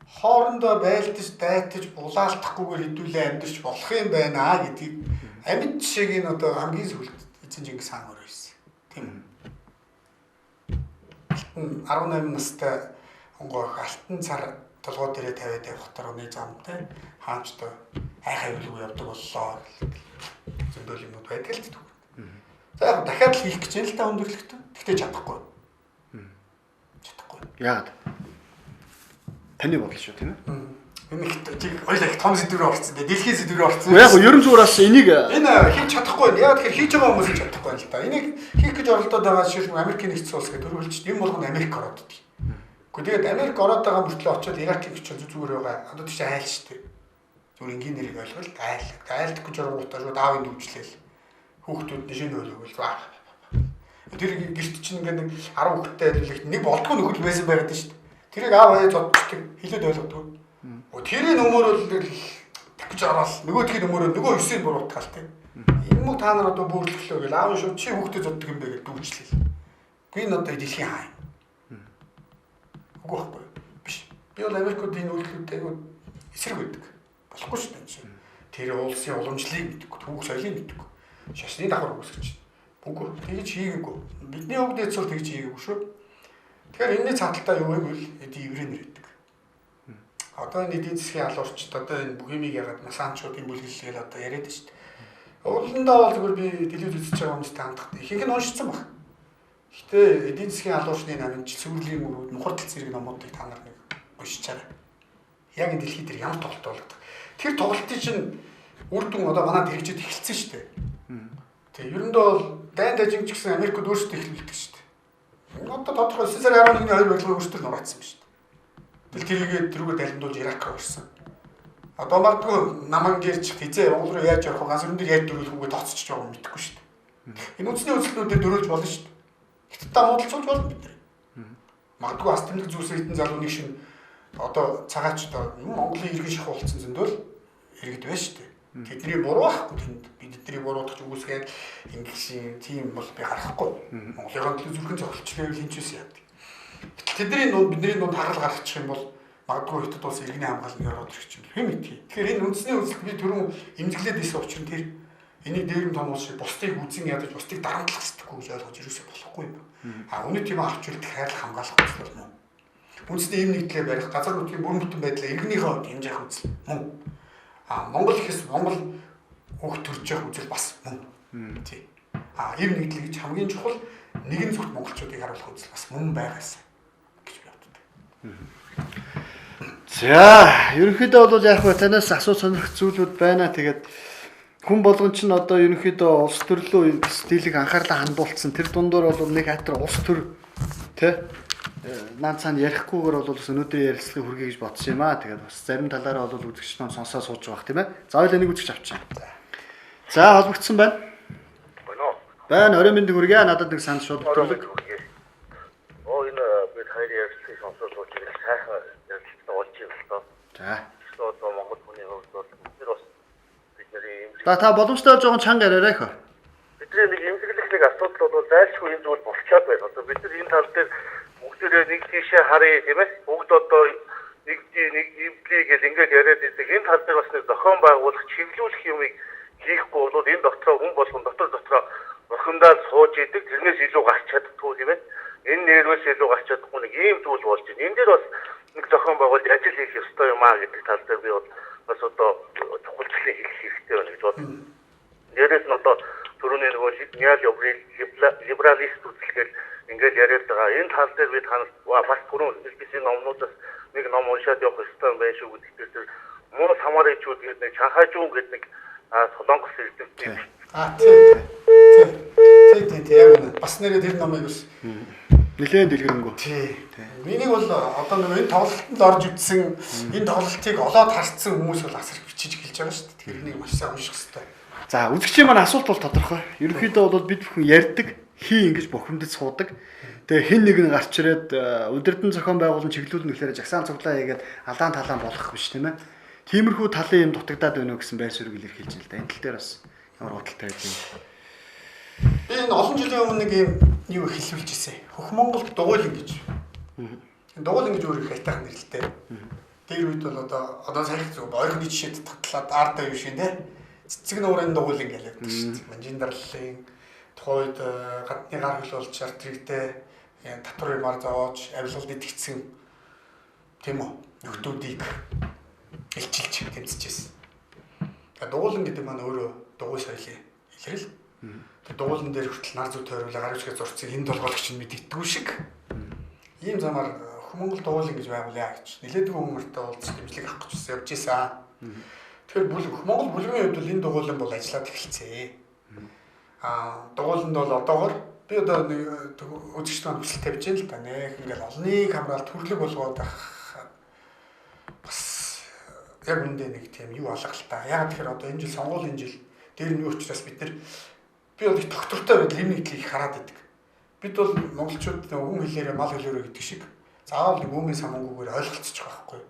хоорондоо байлдаж, дайтаж, булаалтахгүйгээр хэдүүлээ амьдарч болох юм байна гэдгийг амьд жишээг нь одоо хамгийн сүүлд эзэн Чингис хаан өөрөө хийсэн. Тийм үү? Алтан 18 настай онгоох алтан цар толгой дээрээ тавиад явах тарганы зам те хаанчтай айх аюулгүй явдаг боллоо гэх зөндөл юмнууд байдаг л дээ. За яг дахиад л хийх гэж юм л та хүн төрөлхтөн. Тэгтээ чадахгүй. Яагаад? Таны бодол шүү, тийм ээ? Энэ их хоёул их том сэдв рүү орсон. Дэлхийн сэдв рүү орсон. Яг ерөн зүгээр бас энийг энэ хийж чадахгүй байна. Яг тэгэхээр хийж байгаа хүмүүс хийж чадахгүй байна л да. Энийг хийх гэж оролдоод байгаа жишээлбэл Америкийн нэгдсэн улс гэдэг төрөлж юм болгоно Америк ороод идэг. Гэхдээ тэгээд Америк ороод байгаа мөртлөө очиод Иракийг очиод зүгээр байгаа. Одоо тийч айл шүү дээ. Зүгээр энгийн нэрийг ойлгол айл. Айлдах гэж оронгуудаа шууд аавын дүүжлээл. Хүүхдүүд нь шинэ хөл өгөөл. Тэр гэрт чинь ингээд нэг 10 хүүхэдтэй байлгах нэг болдгоо нөхөл байсан байгаад шүү дээ. Тэрийг аав аяа зодчдаг хэлээд ойлгодог. Тэрийн өмөрөл тэгж ороод нөгөөдхийн өмөрөө нөгөө 9-ийг буруутгаал тийм. Энэ мөг та нар одоо бүүрлэхлөө гэл аав шууд чи хүүхдээ зоддог юм бэ гэж дүүжлээл. Үгүй энэ одоо дэлхийн хаа юм. Үгүй байхгүй биш. Би бол Америкууд энэ үйлдэлүүд айгүй эсрэг байдаг. Болохгүй шүү дээ. Тэр улсын уламжлалыг мэддэг, түүх соёлыг мэддэг. Шашны давхар үүсгэж. Үгүй тэгж хийгээгүй. Бидний өвд дээд сур тэгж хийгээгүй шүү. Тэгэхээр энэний цааталтаа юу вэ гэвэл эдийн еврей нэр гэдэг. Одоо энэ эдийн засгийн алуурчид одоо энэ бүх юмыг ягаад масаанчуудын бүлэглэл одоо яриад шүү дээ. Ууландаа бол зүгээр би телевиз үзэж байгаа хүмүүстэй хандахад ихэнх нь уншицсан баг. Гэтэ эдийн засгийн алуурчны намын цэвэрлэгийн мөрүүд мухардал зэрэг номуудыг та нар нэг уншичаарай. Яг энэ дэлхий дээр ямар тоглолт болоод. Тэр тоглолтын чинь үр дүн одоо манад хэрэгжиж эхэлсэн шүү дээ. Тэг ерөндөө бол дайн дажинч гэсэн Америкууд өөрсдөө эхлүүлдэг шүү дээ. Одоо тодорхой 9 сарын 11-ний хоёр барилгыг өөрсдөө нураацсан юм шүү дээ. Тэгэл тэрийгээ тэрүүгээр далимдуулж Ирак руу орсон. Одоо магадгүй наман гэрч хизээ Монгол руу яаж явах вэ? Ганц өрн дээр яаж дөрүүлэх үгээ тооцож байгаа юм мэдэхгүй шүү дээ. Энэ үндэсний үзэлтнүүдээр дөрүүлж болно шүү дээ. Хятадтай муудалцуулж болно бид нар. Магадгүй ас тэмдэг зүйлсээ хитэн залуу нэг шин одоо цагаач одоо Монголын иргэн шахуу болсон зөндөл иргэд байна шүү дээ. Тэдний буруу байхгүй тэнд би тэдний буруутгах үгүйсгээд ингэсэн тийм бол би харахгүй. Монголын төлөө зүрхэн зохилчлээ хинчээсэн яа. Гэтэл тэдний дунд бидний дунд хагалл гаргачих юм бол магадгүй хятад улс иргэний хамгаалалт ороод ирэх юм хэм мэдхий. Тэгэхээр энэ үндэсний үзэлт би түрүүн эмзэглээд ирсэн учир нь тэр энийг дээрэм том улс шиг бусдыг үзэн ядаж бусдыг дарамтлах хэрэггүй гэж ойлгож ерөөсөө болохгүй юм. А үнэт юм авч үлдэх хайрлах хамгаалах үзэл бол мөн. Үндэсний эм нэгдлээ барих газар нутгийн бүрэн бүтэн байдлаа иргэнийхээ хувьд хэмжээх үзэл мөн. А Монгол ихэс Монгол хүүхд төрж явах үзэл бас мөн. Тий. А эм нэгдэл гэж хамгийн чухал нэгэн зүгт монголчуудыг харуулах үзэл бас мөн байгаасай гэж би боддог. За, ерөнхийдөө бол яг хөө танаас асуу сонирх зүйлүүд байна. Тэгээд хүн болгон чинь одоо ерөнхийдөө улс төрлөө стилийг анхаарлаа хандуулсан. Тэр дундуур бол нэг хатар улс төр тэ наан цаана ярихгүйгээр бол бас өнөөдрийн ярилцлагыг хүргэе гэж бодсон юм аа. Тэгээд бас зарим талаараа бол үзэгч нар сонсоо сууж байгаа тийм ээ. За хоёлаа нэг үзэгч авчих. За холбогдсон байна. Байна уу? Байна. Оройн мэндийг хүргэе. Надад нэг санал шууд төрлөг. Оо энэ бид хоёрын ярилцлагыг сонсоод сууж их сайхан ярилцлага болж байна л доо. За. Тэгэхээр одоо Монгол хүний хувьд бол бид нар бас бидний эмзэг. За та боломжтой жоохон чанга яриарай хөө. Бидний нэг эмзэглэх нэг асуудал бол зайлшгүй энэ зүйл болчиход байна. Одоо бид нар энэ тал дээр бүгдээрээ нэг тийшээ харъя тийм ээ. Бүгд одоо нэг нэг эвдлээ гэл ингээд яриад байдаг. Энэ тал дээр бас нэг зохион байгуулах, чиглүүлэх юмыг хийхгүй бол энэ дотроо хүн болгон дотроо бухимдаад сууж идэг. Тэрнээс илүү гарч чаддгүй тийм ээ. Энэ нэрвээс илүү гарч чадахгүй нэг ийм зүйл болж байна. Энэ дээр бас нэг зохион байгуулж ажил хийх ёстой юм аа гэдэг тал дээр би бол бас одоо чухалчлалыг хэлэх хэрэгтэй байна гэж бодсон. Дээрээс нь одоо түрүүний нөгөө неолибералист үзэлгээл ингээд яриад байгаа. Энэ тал дээр би танаас бас түрүүн хэлбисийн номнуудаас нэг ном уншаад явах ёстой юм байна шүү гэдэг дээр муу самаричууд гэдэг нэг Чанхайжун гэдэг нэг солонгос эрдэмтдийн. А тий. Тий, тий, яг үнэ. Бас нэрээ тэр номыг бас нэлээд дэлгэрэнгүй. Тий. Миний бол одоо нэг энэ тоглолтод орж үтсэн, энэ тоглолтыг олоод харцсан хүмүүс бол асар бичиж эхэлж байгаа шүү дээ. Тэгэхээр энийг маш сайн унших хэрэгтэй. За, үзэгчийн маань асуулт бол тодорхой. Ерөнхийдөө бол бид бүхэн ярьдаг, хий ингэж бухимдаж суудаг. Тэгээ хэн нэг нь гарч ирээд удирдан зохион байгуулан чиглүүлнэ гэхээр жагсаан цуглаа хийгээд алаан талаан болох биш тийм ээ. Тиймэрхүү талын юм дутагдаад байна уу гэсэн байр суурийг илэрхийлж байна л да. Энэ тал дээр бас ямар бодолтой байж байна. Би энэ олон жилийн өмнө нэг юм юу хэлүүлж ирсэн. Хөх Монголд дугуйлан гэж. Дугуйлан гэж өөр их айтайхан нэрэлтэй. Тэр үед бол одоо сая зөв ойрхны жишээд татлаад ардаа юу шин те. Цэцэг нуурын дугуйлан гэж явдаг шүү дээ. Манжин дарлалын тухайн үед гадны гар хөл болж арт хэрэгтэй татвар юмар зоож авилгалд итгэцэн тийм үү нөхдүүдийг илчилж тэмцэжсэн. Тэгээ дугуйлан гэдэг маань өөрөө дугуй соёлын илрэл. Тэгээ дугуйлан дээр хүртэл нар зүй тойруулаа гар үсгээ зурцыг энэ толгойлогч нь мэддэггүй шиг. Ийм замаар Хөх Монгол дугуйлан гэж байгуулъя гэж нэлээдгүй хүмүүстээ уулзах дэмжлэг авах гэж явж исэн. Тэгэхээр Хөх Монгол бүлгийн хувьд бол энэ дугуйлан бол ажиллаад эхэлцээ. Дугуйланд бол одоогор би одоо нэг үзэгчдийн маань хүсэл тавьж байна л да. Нэх ингээл олныг хамраал төрлөг болгоод байх бас яг үндэ нэг тийм юу алга л та. Яг тэгэхээр одоо энэ жил сонгуулийн жил дээр нь юу учраас бид нар би бол их тогтвортой байдал юм нэг их хараад идэг. Бид бол монголчууд хүн хэлээрээ мал хэлээрээ гэдэг шиг заавал нэг өмнө самангүйгээр ойлголцчих байхгүй.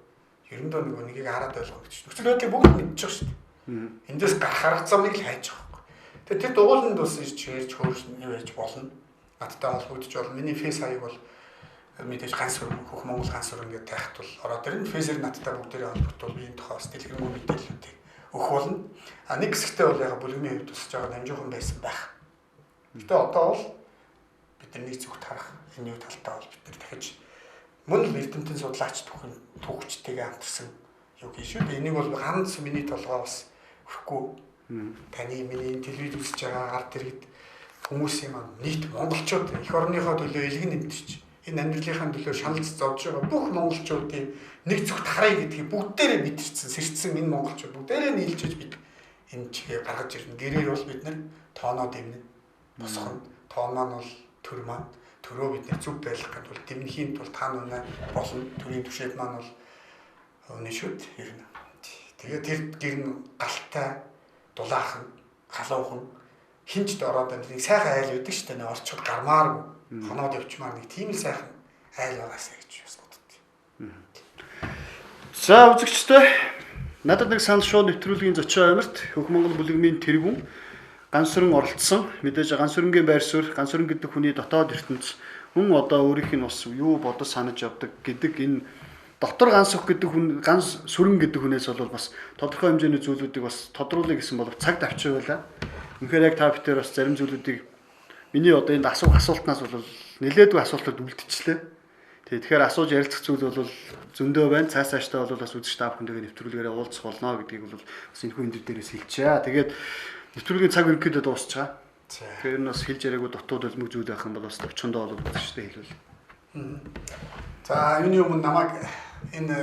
Ерөндөө нэг нэгийг хараад ойлгох гэж. Нөхцөл байдлыг бүгд мэдчих шүү дээ. Эндээс гарах арга замыг л хайж байгаа байхгүй. Тэгэхээр тэр дугууланд бас ирж ярьж хөөрч яаж болно. Надтай холбогдож болно. Миний фейс хаяг бол мэдээж ганц хөх Монгол ганц сүрэн гэдэг тайхт бол ороод ирнэ. Фейсээр надтай бүгдээрээ холбогдвол би энэ тухай бас дэлгэрэнгүй мэдээллүүдийг өгөх болно. А нэг хэсэгтээ бол яг бүлгэмийн хувьд тусаж байгаа намжуухан байсан байх. Гэтэ одоо бол бид нар нэг зүгт харах энэ юу талтай бол бид нар дахиж мөн л эрдэмтэн судлаач түүхчтэйгээ хамтарсан юу гин шүү дээ. Энийг бол ганц миний толгой бас өрөхгүй. Таны миний телевиз үзэж байгаа ард иргэд хүмүүсийн маань нийт монголчууд эх орныхоо төлөө элгэн нэмтэрч энэ амьдралынхаа төлөө шаналж зовж байгаа бүх монголчуудын нэг зүгт харъя гэдгийг бүгдээрээ мэдэрсэн, сэрцсэн энэ монголчууд бүгдээрээ нийлжиж бид энэ чигээ гаргаж ирнэ. Гэрээр бол бид нар тооноо дэмнэ. Босгоно. Тоон маань бол төр маань төрөө бид нар зүг байлгахын тулд дэмнэхийн тулд та нунаа болно. Төрийн түшээд маань бол үнэ шүү дээ. Ер нь. Тэгээ тэр гэр нь галтай, дулаахан, халуухан хинч ороод байна. Нэг сайхан айл байдаг шүү дээ. Нэг орчход гармааргүй хоноод явчмаар нэг тийм л сайхан айл байгаасаа гэж бас боддоо. За үзэгчдээ надад нэг санал шууд нэвтрүүлгийн зочин амирт Хөх Монгол бүлэгмийн тэргүүн Гансүрэн оролцсон. Мэдээж Гансүрэнгийн байр суурь, Гансүрэн гэдэг хүний дотоод ертөнц мөн одоо өөрийнх нь бас юу бодож санаж явдаг гэдэг энэ дотор Гансүх гэдэг хүн, Ганс сүрэн гэдэг хүнээс бол бас тодорхой хэмжээний зүйлүүдийг бас тодруулъя гэсэн боловч цаг давчив байлаа. Үнэхээр яг та битээр бас зарим зүйлүүдийг миний одоо энд асуух асуултнаас бол нэлээдгүй асуултууд үлдчихлээ. Тэгэхээр асууж ярилцах зүйл бол зөндөө байна. Цааш цаашдаа бол бас үзэгч та бүхэндээ нэвтрүүлгээрээ уулзах болно гэдгийг бол бас энэхүү энэ дээрээс хэлчихье. Тэгээд нэвтрүүлгийн цаг ерөнхийдөө дуусч байгаа. Тэгэхээр энэ бас хэлж яриаггүй дутууд өлмөг зүйл байх юм бол бас товчхондоо бол үзэгчтэй хэлвэл. За юуны өмнө намайг энэ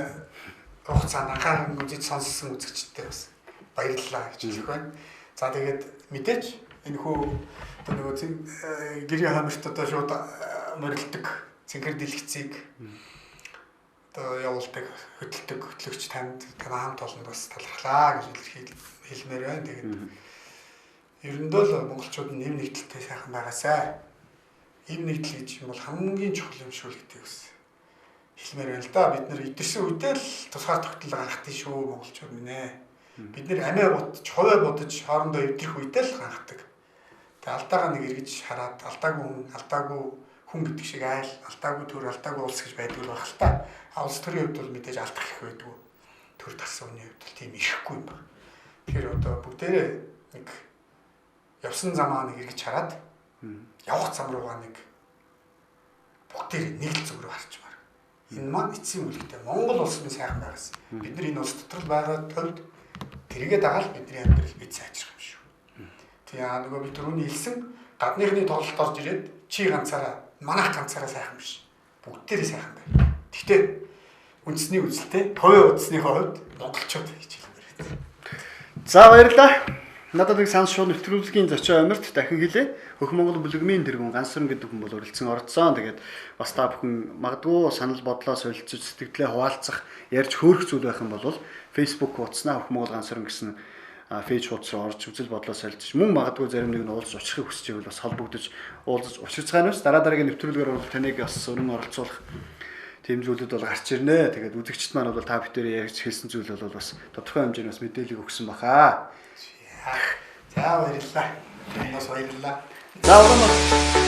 хугацаанд анхааран үзэж сонссон үзэгчдээ бас баярлалаа гэж хэлэх байна. За тэгээд мэдээж энэхүү одоо нөгөө гэрийн хамарт одоо шууд морилдог цэнхэр дэлгэцийг одоо явуулдаг хөдөлдөг хөтлөгч танд танай хамт олонд бас талархлаа гэж хэлмээр байна. Тэгээд ерөндөө л монголчууд нэм нэгдэлтэй сайхан байгаасай. Эм нэгдэл гэж юм бол хамгийн чухал юм шүү л гэдэг бас хэлмээр байна л да. Бид нэр идэрсэн үедээ л тусгаар тогтнол гаргах шүү монголчууд минь ээ. Бид нэр амиа бодож, хувиа бодож хоорондоо эвдрэх үедээ л гаргадаг. Тэгээ алдаагаа нэг эргэж хараад алдаагүй хүн, алдаагүй хүн гэдэг шиг айл, алдаагүй төр, алдаагүй улс гэж байдаг байх л та. А улс төрийн хувьд бол мэдээж алдах их байдгүй. Төр тарсан хүний хувьд бол тийм ихэхгүй юм байна. Тэгэхээр одоо бүгдээрээ нэг явсан замаа нэг эргэж хараад явах зам руугаа нэг бүгдээрээ нэг л зүг рүү харчмаар. Энэ маань эцсийн үлгэртэй Монгол улс минь сайхан байгаас. Бид нар энэ улс дотор л байгаа төвд тэрийгэ дагаал бидний амьдрал бид сайжрах юм шүү. Тэгээ нөгөө би түрүүний хэлсэн гадныхны тоглолт орж ирээд чи ганцаараа манайх ганцаараа сайхан биш. Бүгдээрээ сайхан байна. Гэхдээ үндэсний үзэлтэй хувийн үзсэнийхээ хувьд монголчууд гэж хэлмээр байна. За баярлалаа. Надад нэг санал шууд нэвтрүүлгийн зочин амирт дахин хэлье. Хөх Монгол бүлэгмийн тэргүүн Гансүрэн гэдэг хүн бол оролцсон орцсон. Тэгээд бас та бүхэн магадгүй санал бодлоо солилцож сэтгэлдээ хуваалцах, ярьж хөөрөх зүйл байх юм бол Facebook хуудаснаа Хөх Монгол Гансүрэн гэсэн фэйж хуудас руу орж үзэл бодлоо солилцож мөн магадгүй зарим нэг нь уулзаж очихыг хүсэж байвал бас холбогдож уулзаж учирцгаанаас дараа дараагийн нэвтрүүлгээр бол таныг бас өрн оролцуулах тийм зүйлүүд бол гарч ирнэ. Тэгээд үзэгчд маань бол та бүхэн ярьж хэлсэн зүйл бол бас тодорхой хэмжээний бас мэдээлэл өгсөн баха. За баярлалаа. Бас баярлалаа. За урамаа.